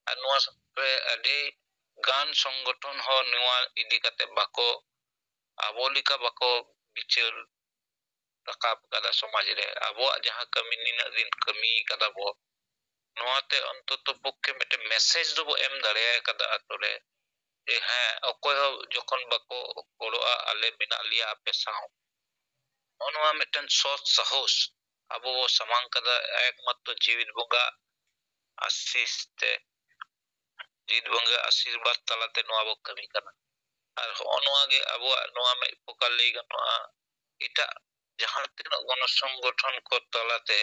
ᱟᱨ ᱱᱚᱣᱟ ᱨᱮ ᱟᱹᱰᱤ ᱜᱟᱱ ᱥᱚᱝᱜᱚᱴᱷᱚᱱ ᱦᱚᱸ ᱱᱚᱣᱟ ᱤᱫᱤ ᱠᱟᱛᱮ ᱵᱟᱠᱚ, ᱟᱵᱚ ᱞᱮᱠᱟ ᱵᱟᱠᱚ ᱵᱤᱪᱟᱹᱨ ᱨᱟᱠᱟᱵ ᱠᱟᱫᱟ ᱥᱚᱢᱟᱡᱽ ᱨᱮ᱾ ᱟᱵᱚᱣᱟᱜ ᱡᱟᱦᱟᱸ ᱠᱟᱹᱢᱤ ᱱᱤᱱᱟᱹᱜ ᱫᱤᱱ ᱠᱟᱹᱢᱤ ᱠᱟᱫᱟ ᱵᱚ, ᱱᱚᱣᱟᱛᱮ ᱚᱱᱛᱚᱛᱚ ᱯᱚᱠᱠᱷᱮ ᱢᱤᱫᱴᱮᱱ ᱢᱮᱥᱮᱡᱽ ᱫᱚᱵᱚ ᱮᱢ ᱫᱟᱲᱮᱭᱟᱭ ᱠᱟᱫᱟ ᱟᱛᱳ ᱨᱮ, ᱡᱮ ᱦᱮᱸ, ᱚᱠᱚᱭ ᱦᱚᱸ ᱡᱚᱠᱷᱚᱱ ᱵᱟᱠᱚ ᱜᱚᱲᱚᱜᱼᱟ, ᱟᱞᱮ ᱢᱮᱱᱟᱜ ᱞᱮᱭᱟ ᱟᱯᱮ ᱥᱟᱶ᱾ ᱱᱚᱜᱼᱚ ᱱᱚᱣᱟ ᱢᱤᱫᱴᱮᱱ ᱥᱚᱛ ᱥᱟᱦᱚᱥ ᱟᱵᱚ ᱵᱚ ᱥᱟᱢᱟᱝ ᱠᱟᱫᱟ ᱮᱠᱢᱟᱛᱨᱚ ᱡᱤᱣᱤᱫ ᱵᱚᱸᱜᱟ ᱟᱥᱤᱥ ᱛᱮ, ᱡᱤᱣᱤᱫ ᱵᱚᱸᱜᱟ ᱟᱥᱤᱨᱵᱟᱫᱽ ᱛᱟᱞᱟᱛᱮ ᱱᱚᱣᱟ ᱵᱚ ᱠᱟᱹᱢᱤ ᱠᱟᱱᱟ᱾ ᱟᱨ ᱦᱚᱸᱜᱼᱚ ᱱᱚᱣᱟ ᱜᱮ ᱟᱵᱚᱣᱟᱜ ᱱᱚᱣᱟ ᱢᱤᱫ ᱯᱨᱚᱠᱟᱨ ᱞᱟᱹᱭ ᱜᱟᱱᱚᱜᱼᱟ, ᱮᱴᱟᱜ ᱡᱟᱦᱟᱸ ᱛᱤᱱᱟᱹᱜ ᱜᱚᱱᱚ ᱥᱚᱝᱜᱚᱴᱷᱚᱱ ᱠᱚ ᱛᱟᱞᱟᱛᱮ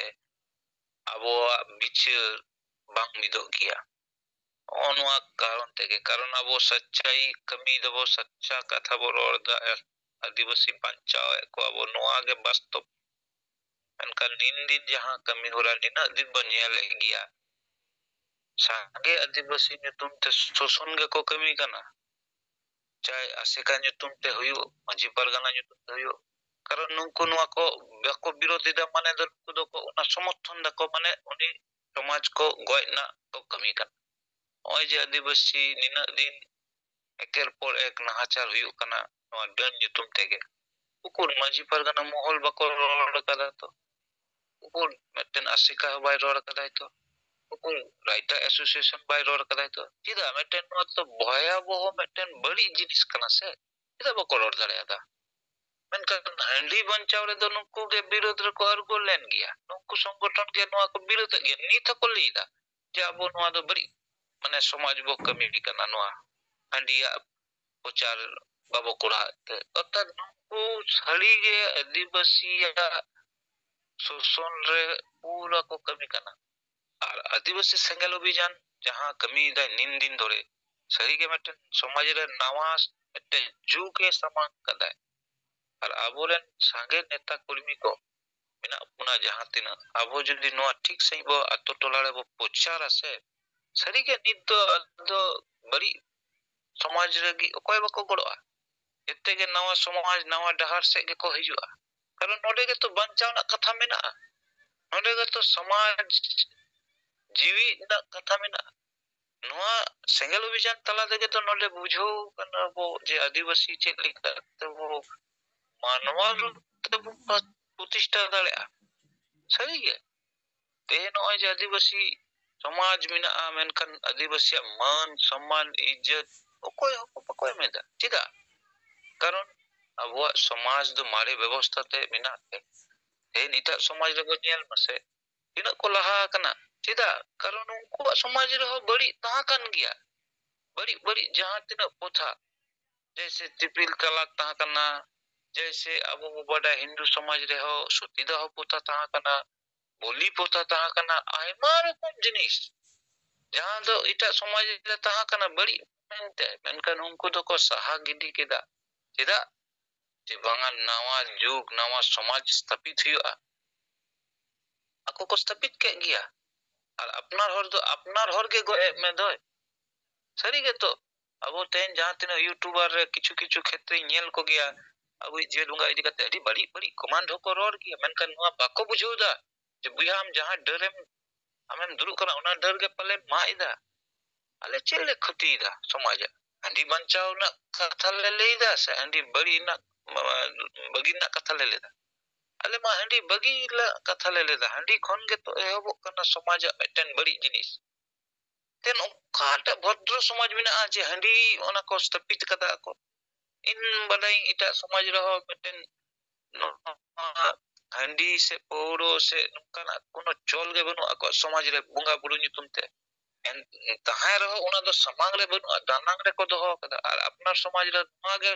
ᱟᱵᱚᱣᱟᱜ ᱵᱤᱪᱟᱹᱨ ᱵᱟᱝ ᱢᱤᱫᱚᱜ ᱜᱮᱭᱟ᱾ ᱦᱚᱸᱜᱼᱚ ᱱᱚᱣᱟ ᱠᱟᱨᱚᱱ ᱛᱮᱜᱮ, ᱠᱟᱨᱚᱱ ᱟᱵᱚ ᱥᱟᱪᱪᱟᱭ ᱠᱟᱹᱢᱤ ᱫᱟᱵᱚ, ᱥᱟᱪᱪᱟ ᱠᱟᱛᱷᱟ ᱵᱚ ᱨᱚᱲ ᱮᱫᱟ, ᱟᱨ ᱟᱹᱫᱤᱵᱟᱹᱥᱤ ᱵᱟᱧᱪᱟᱣᱮᱫ ᱠᱚᱣᱟ ᱵᱚ, ᱱᱚᱣᱟ ᱜᱮ ᱵᱟᱥᱛᱚᱵ᱾ ᱢᱮᱱᱠᱷᱟᱱ ᱱᱤᱱ ᱫᱤᱱ ᱡᱟᱦᱟᱸ ᱠᱟᱹᱢᱤ ᱦᱚᱨᱟ ᱱᱤᱱᱟᱹᱜ ᱫᱤᱱ ᱵᱚ ᱧᱮᱞᱮᱫ ᱜᱮᱭᱟ, ᱥᱟᱸᱜᱮ ᱟᱹᱫᱤᱵᱟᱹᱥᱤ ᱧᱩᱛᱩᱢ ᱛᱮ ᱥᱳᱥᱚᱱ ᱜᱮᱠᱚ ᱠᱟᱹᱢᱤ ᱠᱟᱱᱟ, ᱪᱟᱭ ᱟᱥᱮᱠᱟ ᱧᱩᱛᱩᱢ ᱛᱮ ᱦᱩᱭᱩᱜ, ᱢᱟᱹᱡᱷᱤ ᱯᱟᱨᱜᱟᱱᱟ ᱧᱩᱛᱩᱢ ᱛᱮ ᱦᱩᱭᱩᱜ, ᱠᱟᱨᱚᱱ ᱱᱩᱠᱩ ᱱᱚᱣᱟ ᱠᱚ ᱵᱟᱠᱚ ᱵᱤᱨᱳᱫᱷ ᱮᱫᱟ, ᱢᱟᱱᱮ ᱫᱚ ᱱᱩᱠᱩ ᱫᱚᱠᱚ ᱚᱱᱟ ᱥᱚᱢᱚᱨᱛᱷᱚᱱ ᱫᱟᱠᱚ, ᱢᱟᱱᱮ ᱩᱱᱤ ᱥᱚᱢᱟᱡᱽ ᱠᱚ ᱜᱚᱡ ᱨᱮᱱᱟᱜ ᱠᱚ ᱠᱟᱹᱢᱤ ᱠᱟᱱᱟ᱾ ᱱᱚᱜᱼᱚᱭ ᱡᱮ ᱟᱹᱫᱤᱵᱟᱹᱥᱤ ᱱᱤᱱᱟᱹᱜ ᱫᱤᱱ ᱮᱠᱮᱨ ᱯᱚᱨ ᱮᱠ ᱱᱟᱦᱟᱪᱟᱨ ᱦᱩᱭᱩᱜ ᱠᱟᱱᱟ ᱱᱚᱣᱟ ᱰᱟᱹᱱ ᱧᱩᱛᱩᱢ ᱛᱮᱜᱮ, ᱩᱠᱩᱨ ᱢᱟᱹᱡᱷᱤ ᱯᱟᱨᱜᱟᱱᱟ ᱢᱚᱦᱚᱞ ᱵᱟᱠᱚ ᱨᱚᱲ ᱠᱟᱫᱟ ᱛᱚ? ᱩᱠᱩᱨ ᱢᱤᱫᱴᱮᱱ ᱟᱥᱮᱠᱟ ᱦᱚᱸ ᱵᱟᱭ ᱨᱚᱲ ᱠᱟᱫᱟᱭ ᱛᱚ? ᱩᱠᱩᱨ ᱨᱟᱭᱴᱟᱨ ᱮᱥᱳᱥᱤᱭᱮᱥᱚᱱ ᱵᱟᱭ ᱨᱚᱲ ᱠᱟᱫᱟᱭ ᱛᱚ? ᱪᱮᱫᱟᱜ? ᱢᱤᱫᱴᱮᱱ ᱱᱚᱣᱟ ᱛᱚ ᱵᱷᱚᱭᱟᱵᱚᱦᱚ ᱢᱤᱫᱴᱮᱱ ᱵᱟᱹᱲᱤᱡ ᱡᱤᱱᱤᱥ ᱠᱟᱱᱟ ᱥᱮ, ᱪᱮᱫᱟᱜ ᱵᱟᱠᱚ ᱨᱚᱲ ᱫᱟᱲᱮᱭᱟᱫᱟ? ᱢᱮᱱᱠᱷᱟᱱ ᱦᱟᱺᱰᱤ ᱵᱟᱧᱪᱟᱣ ᱨᱮᱫᱚ ᱱᱩᱠᱩ ᱜᱮ ᱵᱤᱨᱳᱫᱷ ᱨᱮᱠᱚ ᱟᱬᱜᱚ ᱞᱮᱱ ᱜᱮᱭᱟ᱾ ᱱᱩᱠᱩ ᱥᱚᱝᱜᱚᱴᱷᱚᱱ ᱜᱮ ᱱᱚᱣᱟ ᱠᱚ ᱵᱤᱨᱳᱫᱷᱮᱫ ᱜᱮᱭᱟ, ᱱᱤᱛ ᱦᱚᱸᱠᱚ ᱞᱟᱹᱭ ᱮᱫᱟ ᱡᱮ ᱟᱵᱚ ᱱᱚᱣᱟ ᱫᱚ ᱵᱟᱹᱲᱤᱡ, ᱢᱟᱱᱮ ᱥᱚᱢᱟᱡᱽ ᱵᱚ ᱠᱟᱹᱢᱤ ᱠᱟᱱᱟ, ᱱᱚᱣᱟ ᱦᱟᱺᱰᱤᱭᱟᱜ ᱯᱨᱚᱪᱟᱨ ᱵᱟᱵᱚ ᱠᱚᱨᱟᱣᱮᱫ ᱛᱮ᱾ ᱚᱨᱛᱷᱟᱛ ᱱᱩᱠᱩ ᱥᱟᱹᱨᱤᱜᱮ ᱟᱹᱫᱤᱵᱟᱹᱥᱤᱭᱟᱜ ᱥᱳᱥᱚᱱ ᱨᱮ ᱯᱩᱨᱟᱹ ᱠᱚ ᱠᱟᱹᱢᱤ ᱠᱟᱱᱟ᱾ ᱟᱨ ᱟᱹᱫᱤᱵᱟᱹᱥᱤ ᱥᱮᱸᱜᱮᱞ ᱚᱵᱷᱤᱡᱟᱱ ᱡᱟᱦᱟᱸ ᱠᱟᱹᱢᱤᱭᱮᱫᱟᱭ ᱱᱤᱱ ᱫᱤᱱ ᱫᱷᱚᱨᱮ, ᱥᱟᱹᱨᱤᱜᱮ ᱢᱤᱫᱴᱮᱱ ᱥᱚᱢᱟᱡᱽ ᱨᱮ ᱱᱟᱣᱟ ᱢᱤᱫᱴᱮᱱ ᱡᱩᱜᱽ ᱮ ᱥᱟᱢᱟᱝ ᱠᱟᱫᱟᱭ᱾ ᱟᱨ ᱟᱵᱚᱨᱮᱱ ᱥᱟᱸᱜᱮ ᱱᱮᱛᱟ ᱠᱚᱨᱢᱤ ᱠᱚ ᱢᱮᱱᱟᱜ ᱵᱚᱱᱟ ᱡᱟᱦᱟᱸ ᱛᱤᱱᱟᱹᱜ, ᱟᱵᱚ ᱡᱩᱫᱤ ᱱᱚᱣᱟ ᱴᱷᱤᱠ ᱥᱟᱺᱦᱤᱡ ᱵᱚ ᱟᱛᱳ ᱴᱚᱞᱟ ᱨᱮᱵᱚ ᱯᱨᱚᱪᱟᱨᱟ ᱥᱮ, ᱥᱟᱹᱨᱤᱜᱮ ᱱᱤᱛ ᱫᱚ ᱟᱫᱚ ᱵᱟᱹᱲᱤᱡ ᱥᱚᱢᱟᱡᱽ ᱞᱟᱹᱜᱤᱫ ᱚᱠᱚᱭ ᱵᱟᱠᱚ ᱜᱚᱲᱚᱜᱼᱟ᱾ ᱡᱮᱛᱮ ᱜᱮ ᱱᱟᱣᱟ ᱥᱚᱢᱟᱡᱽ, ᱱᱟᱣᱟ ᱰᱟᱦᱟᱨ ᱥᱮᱫ ᱜᱮᱠᱚ ᱦᱤᱡᱩᱜᱼᱟ᱾ ᱠᱟᱨᱚᱱ ᱱᱚᱰᱮ ᱜᱮᱛᱚ ᱵᱟᱧᱪᱟᱣ ᱨᱮᱱᱟᱜ ᱠᱟᱛᱷᱟ ᱢᱮᱱᱟᱜᱼᱟ, ᱱᱚᱰᱮ ᱜᱮᱛᱚ ᱥᱚᱢᱟᱡᱽ ᱡᱤᱣᱤ ᱨᱮᱱᱟᱜ ᱠᱟᱛᱷᱟ ᱢᱮᱱᱟᱜᱼᱟ᱾ ᱱᱚᱣᱟ ᱥᱮᱸᱜᱮᱞ ᱚᱵᱷᱤᱡᱟᱱ ᱛᱟᱞᱟ ᱛᱮᱜᱮ ᱛᱚ ᱱᱚᱰᱮ ᱵᱩᱡᱷᱟᱹᱣ ᱠᱟᱱᱟ ᱵᱚ ᱡᱮ ᱟᱹᱫᱤᱵᱟᱹᱥᱤ ᱪᱮᱫ ᱞᱮᱠᱟ ᱛᱮᱵᱚ ᱢᱟᱱᱣᱟ ᱨᱩᱯ ᱛᱮᱵᱚ ᱯᱨᱚᱛᱤᱥᱴᱷᱟ ᱫᱟᱲᱮᱭᱟᱜᱼᱟ᱾ ᱥᱟᱹᱨᱤᱜᱮ ᱛᱮᱦᱮᱧ ᱱᱚᱜᱼᱚᱭ ᱡᱮ ᱟᱹᱫᱤᱵᱟᱹᱥᱤ ᱥᱚᱢᱟᱡᱽ ᱢᱮᱱᱟᱜᱼᱟ, ᱢᱮᱱᱠᱷᱟᱱ ᱟᱹᱫᱤᱵᱟᱹᱥᱤᱭᱟᱜ ᱢᱟᱹᱱ ᱥᱚᱢᱢᱟᱱ ᱤᱡᱽᱡᱚᱛ ᱚᱠᱚᱭ ᱦᱚᱸ ᱵᱟᱠᱚ ᱮᱢ ᱮᱫᱟ᱾ ᱪᱮᱫᱟᱜ? ᱠᱟᱨᱚᱱ ᱟᱵᱚᱣᱟᱜ ᱥᱚᱢᱟᱡᱽ ᱫᱚ ᱢᱟᱨᱮ ᱵᱮᱵᱚᱥᱛᱷᱟ ᱛᱮ ᱢᱮᱱᱟᱜ ᱛᱮ ᱛᱮᱦᱮᱧ ᱮᱴᱟᱜ ᱥᱚᱢᱟᱡᱽ ᱨᱮᱵᱚᱱ ᱧᱮᱞ ᱢᱟᱥᱮ, ᱛᱤᱱᱟᱹᱜ ᱠᱚ ᱞᱟᱦᱟ ᱟᱠᱟᱱᱟ᱾ ᱪᱮᱫᱟᱜ? ᱠᱟᱨᱚᱱ ᱩᱱᱠᱩᱣᱟᱜ ᱥᱚᱢᱟᱡᱽ ᱨᱮᱦᱚᱸ ᱵᱟᱹᱲᱤᱡ ᱛᱟᱦᱮᱸ ᱠᱟᱱ ᱜᱮᱭᱟ᱾ ᱵᱟᱹᱲᱤᱡ ᱵᱟᱹᱲᱤᱡ ᱡᱟᱦᱟᱸ ᱛᱤᱱᱟᱹᱜ ᱯᱨᱚᱛᱷᱟ, ᱡᱮᱭᱥᱮ ᱛᱤᱯᱤᱞ ᱛᱟᱞᱟᱠ ᱛᱟᱦᱮᱸ ᱠᱟᱱᱟ, ᱡᱮᱭᱥᱮ ᱟᱵᱚ ᱵᱚ ᱵᱟᱰᱟᱭ ᱦᱤᱱᱫᱩ ᱥᱚᱢᱟᱡᱽ ᱨᱮᱦᱚᱸ ᱥᱚᱛᱤᱫᱟᱦᱚ ᱯᱨᱚᱛᱷᱟ ᱛᱟᱦᱮᱸ ᱠᱟᱱᱟ, ᱵᱚᱞᱤ ᱯᱨᱚᱛᱷᱟ ᱛᱟᱦᱮᱸ ᱠᱟᱱᱟ, ᱟᱭᱢᱟ ᱨᱚᱠᱚᱢ ᱡᱤᱱᱤᱥ ᱡᱟᱦᱟᱸ ᱫᱚ ᱮᱴᱟᱜ ᱥᱚᱢᱟᱡᱽ ᱨᱮ ᱛᱟᱦᱮᱸ ᱠᱟᱱᱟ ᱵᱟᱹᱲᱤᱡ ᱢᱮᱱᱛᱮ, ᱢᱮᱱᱠᱷᱟᱱ ᱩᱱᱠᱩ ᱫᱚᱠᱚ ᱥᱟᱦᱟ ᱜᱤᱰᱤ ᱠᱮᱫᱟ᱾ ᱪᱮᱫᱟᱜ? ᱡᱮ ᱵᱟᱝᱟ, ᱱᱟᱣᱟ ᱡᱩᱜᱽ, ᱱᱟᱣᱟ ᱥᱚᱢᱟᱡᱽ ᱥᱛᱷᱟᱯᱤᱛ ᱦᱩᱭᱩᱜᱼᱟ᱾ ᱟᱠᱚ ᱠᱚ ᱥᱛᱷᱟᱯᱤᱛ ᱠᱮᱫ ᱜᱮᱭᱟ᱾ ᱟᱨ ᱟᱯᱱᱟᱨ ᱦᱚᱲ ᱫᱚ ᱟᱯᱱᱟᱨ ᱦᱚᱲ ᱜᱮ ᱜᱚᱡ ᱮᱫ ᱢᱮ ᱫᱚᱭ᱾ ᱥᱟᱹᱨᱤ ᱜᱮᱛᱚ, ᱟᱵᱚ ᱛᱮᱦᱮᱧ ᱡᱟᱦᱟᱸ ᱛᱤᱱᱟᱹᱜ YouTuber ᱨᱮ ᱠᱤᱪᱷᱩ ᱠᱤᱪᱷᱩ ᱠᱷᱮᱛᱨᱮᱧ ᱧᱮᱞ ᱠᱚᱜᱮᱭᱟ, ᱟᱵᱚᱭᱤᱡ ᱡᱤᱭᱟᱹᱞᱤ ᱵᱚᱸᱜᱟ ᱤᱫᱤ ᱠᱟᱛᱮ ᱟᱹᱰᱤ ᱵᱟᱹᱲᱤᱡ ᱵᱟᱹᱲᱤᱡ comment ᱦᱚᱸᱠᱚ ᱨᱚᱲ ᱜᱮᱭᱟ, ᱢᱮᱱᱠᱷᱟᱱ ᱱᱚᱣᱟ ᱵᱟᱠᱚ ᱵᱩᱡᱷᱟᱹᱣ ᱮᱫᱟ ᱡᱮ ᱵᱚᱭᱦᱟ ᱟᱢ ᱡᱟᱦᱟᱸ ᱰᱟᱹᱨᱮᱢ ᱟᱢᱮᱢ ᱫᱩᱲᱩᱵ ᱠᱟᱱᱟ ᱚᱱᱟ ᱰᱟᱹᱨ ᱜᱮ ᱯᱟᱞᱮᱢ ᱢᱟᱜ ᱮᱫᱟ᱾ ᱟᱞᱮ ᱪᱮᱫ ᱞᱮ ᱠᱷᱚᱛᱤᱭᱮᱫᱟ ᱥᱚᱢᱟᱡᱟᱜ? ᱦᱟᱺᱰᱤ ᱵᱟᱧᱪᱟᱣ ᱨᱮᱱᱟᱜ ᱠᱟᱛᱷᱟ ᱞᱮ ᱞᱟᱹᱭᱫᱟ ᱥᱮ ᱦᱟᱺᱰᱤ ᱵᱟᱹᱲᱤᱡ ᱨᱮᱱᱟᱜ, ᱵᱟᱹᱜᱤ ᱨᱮᱱᱟᱜ ᱠᱟᱛᱷᱟ ᱞᱮ ᱞᱟᱹᱭᱫᱟ? ᱟᱞᱮ ᱢᱟ ᱦᱟᱺᱰᱤ ᱵᱟᱹᱜᱤ ᱨᱮᱱᱟᱜ ᱠᱟᱛᱷᱟ ᱞᱮ ᱞᱟᱹᱭᱫᱟ᱾ ᱦᱟᱺᱰᱤ ᱠᱷᱚᱱ ᱜᱮᱛᱚ ᱮᱦᱚᱵᱚᱜ ᱠᱟᱱᱟ ᱥᱚᱢᱟᱡᱟᱜ ᱢᱤᱫᱴᱮᱱ ᱵᱟᱹᱲᱤᱡ ᱡᱤᱱᱤᱥ᱾ ᱛᱮᱱ ᱚᱠᱟᱴᱟᱜ ᱵᱷᱚᱫᱨᱚ ᱥᱚᱢᱟᱡᱽ ᱢᱮᱱᱟᱜᱼᱟ ᱡᱮ ᱦᱟᱺᱰᱤ ᱚᱱᱟ ᱠᱚ ᱥᱛᱷᱟᱯᱤᱛ ᱠᱟᱫᱟ ᱠᱚ? ᱤᱧ ᱵᱟᱰᱟᱭᱟᱹᱧ ᱮᱴᱟᱜ ᱥᱚᱢᱟᱡᱽ ᱨᱮᱦᱚᱸ ᱢᱤᱫᱴᱮᱱ ᱱᱚᱣᱟ ᱦᱟᱺᱰᱤ ᱥᱮ ᱯᱟᱹᱣᱨᱟᱹ ᱥᱮ ᱱᱚᱝᱠᱟᱱᱟᱜ ᱠᱳᱱᱳ ᱪᱚᱞ ᱜᱮ ᱵᱟᱹᱱᱩᱜ ᱟᱠᱚᱣᱟᱜ ᱥᱚᱢᱟᱡᱽ ᱨᱮ ᱵᱚᱸᱜᱟ ᱵᱩᱨᱩ ᱧᱩᱛᱩᱢ ᱛᱮ᱾ ᱮᱱ-, ᱛᱟᱦᱮᱸ ᱨᱮᱦᱚᱸ ᱚᱱᱟ ᱫᱚ ᱥᱟᱢᱟᱝ ᱨᱮ ᱵᱟᱹᱱᱩᱜᱼᱟ, ᱫᱟᱱᱟᱝ ᱨᱮᱠᱚ ᱫᱚᱦᱚ ᱟᱠᱟᱫᱟ᱾ ᱟᱨ ᱟᱯᱱᱟᱨ ᱥᱚᱢᱟᱡᱽ ᱨᱮ ᱱᱚᱣᱟ ᱜᱮ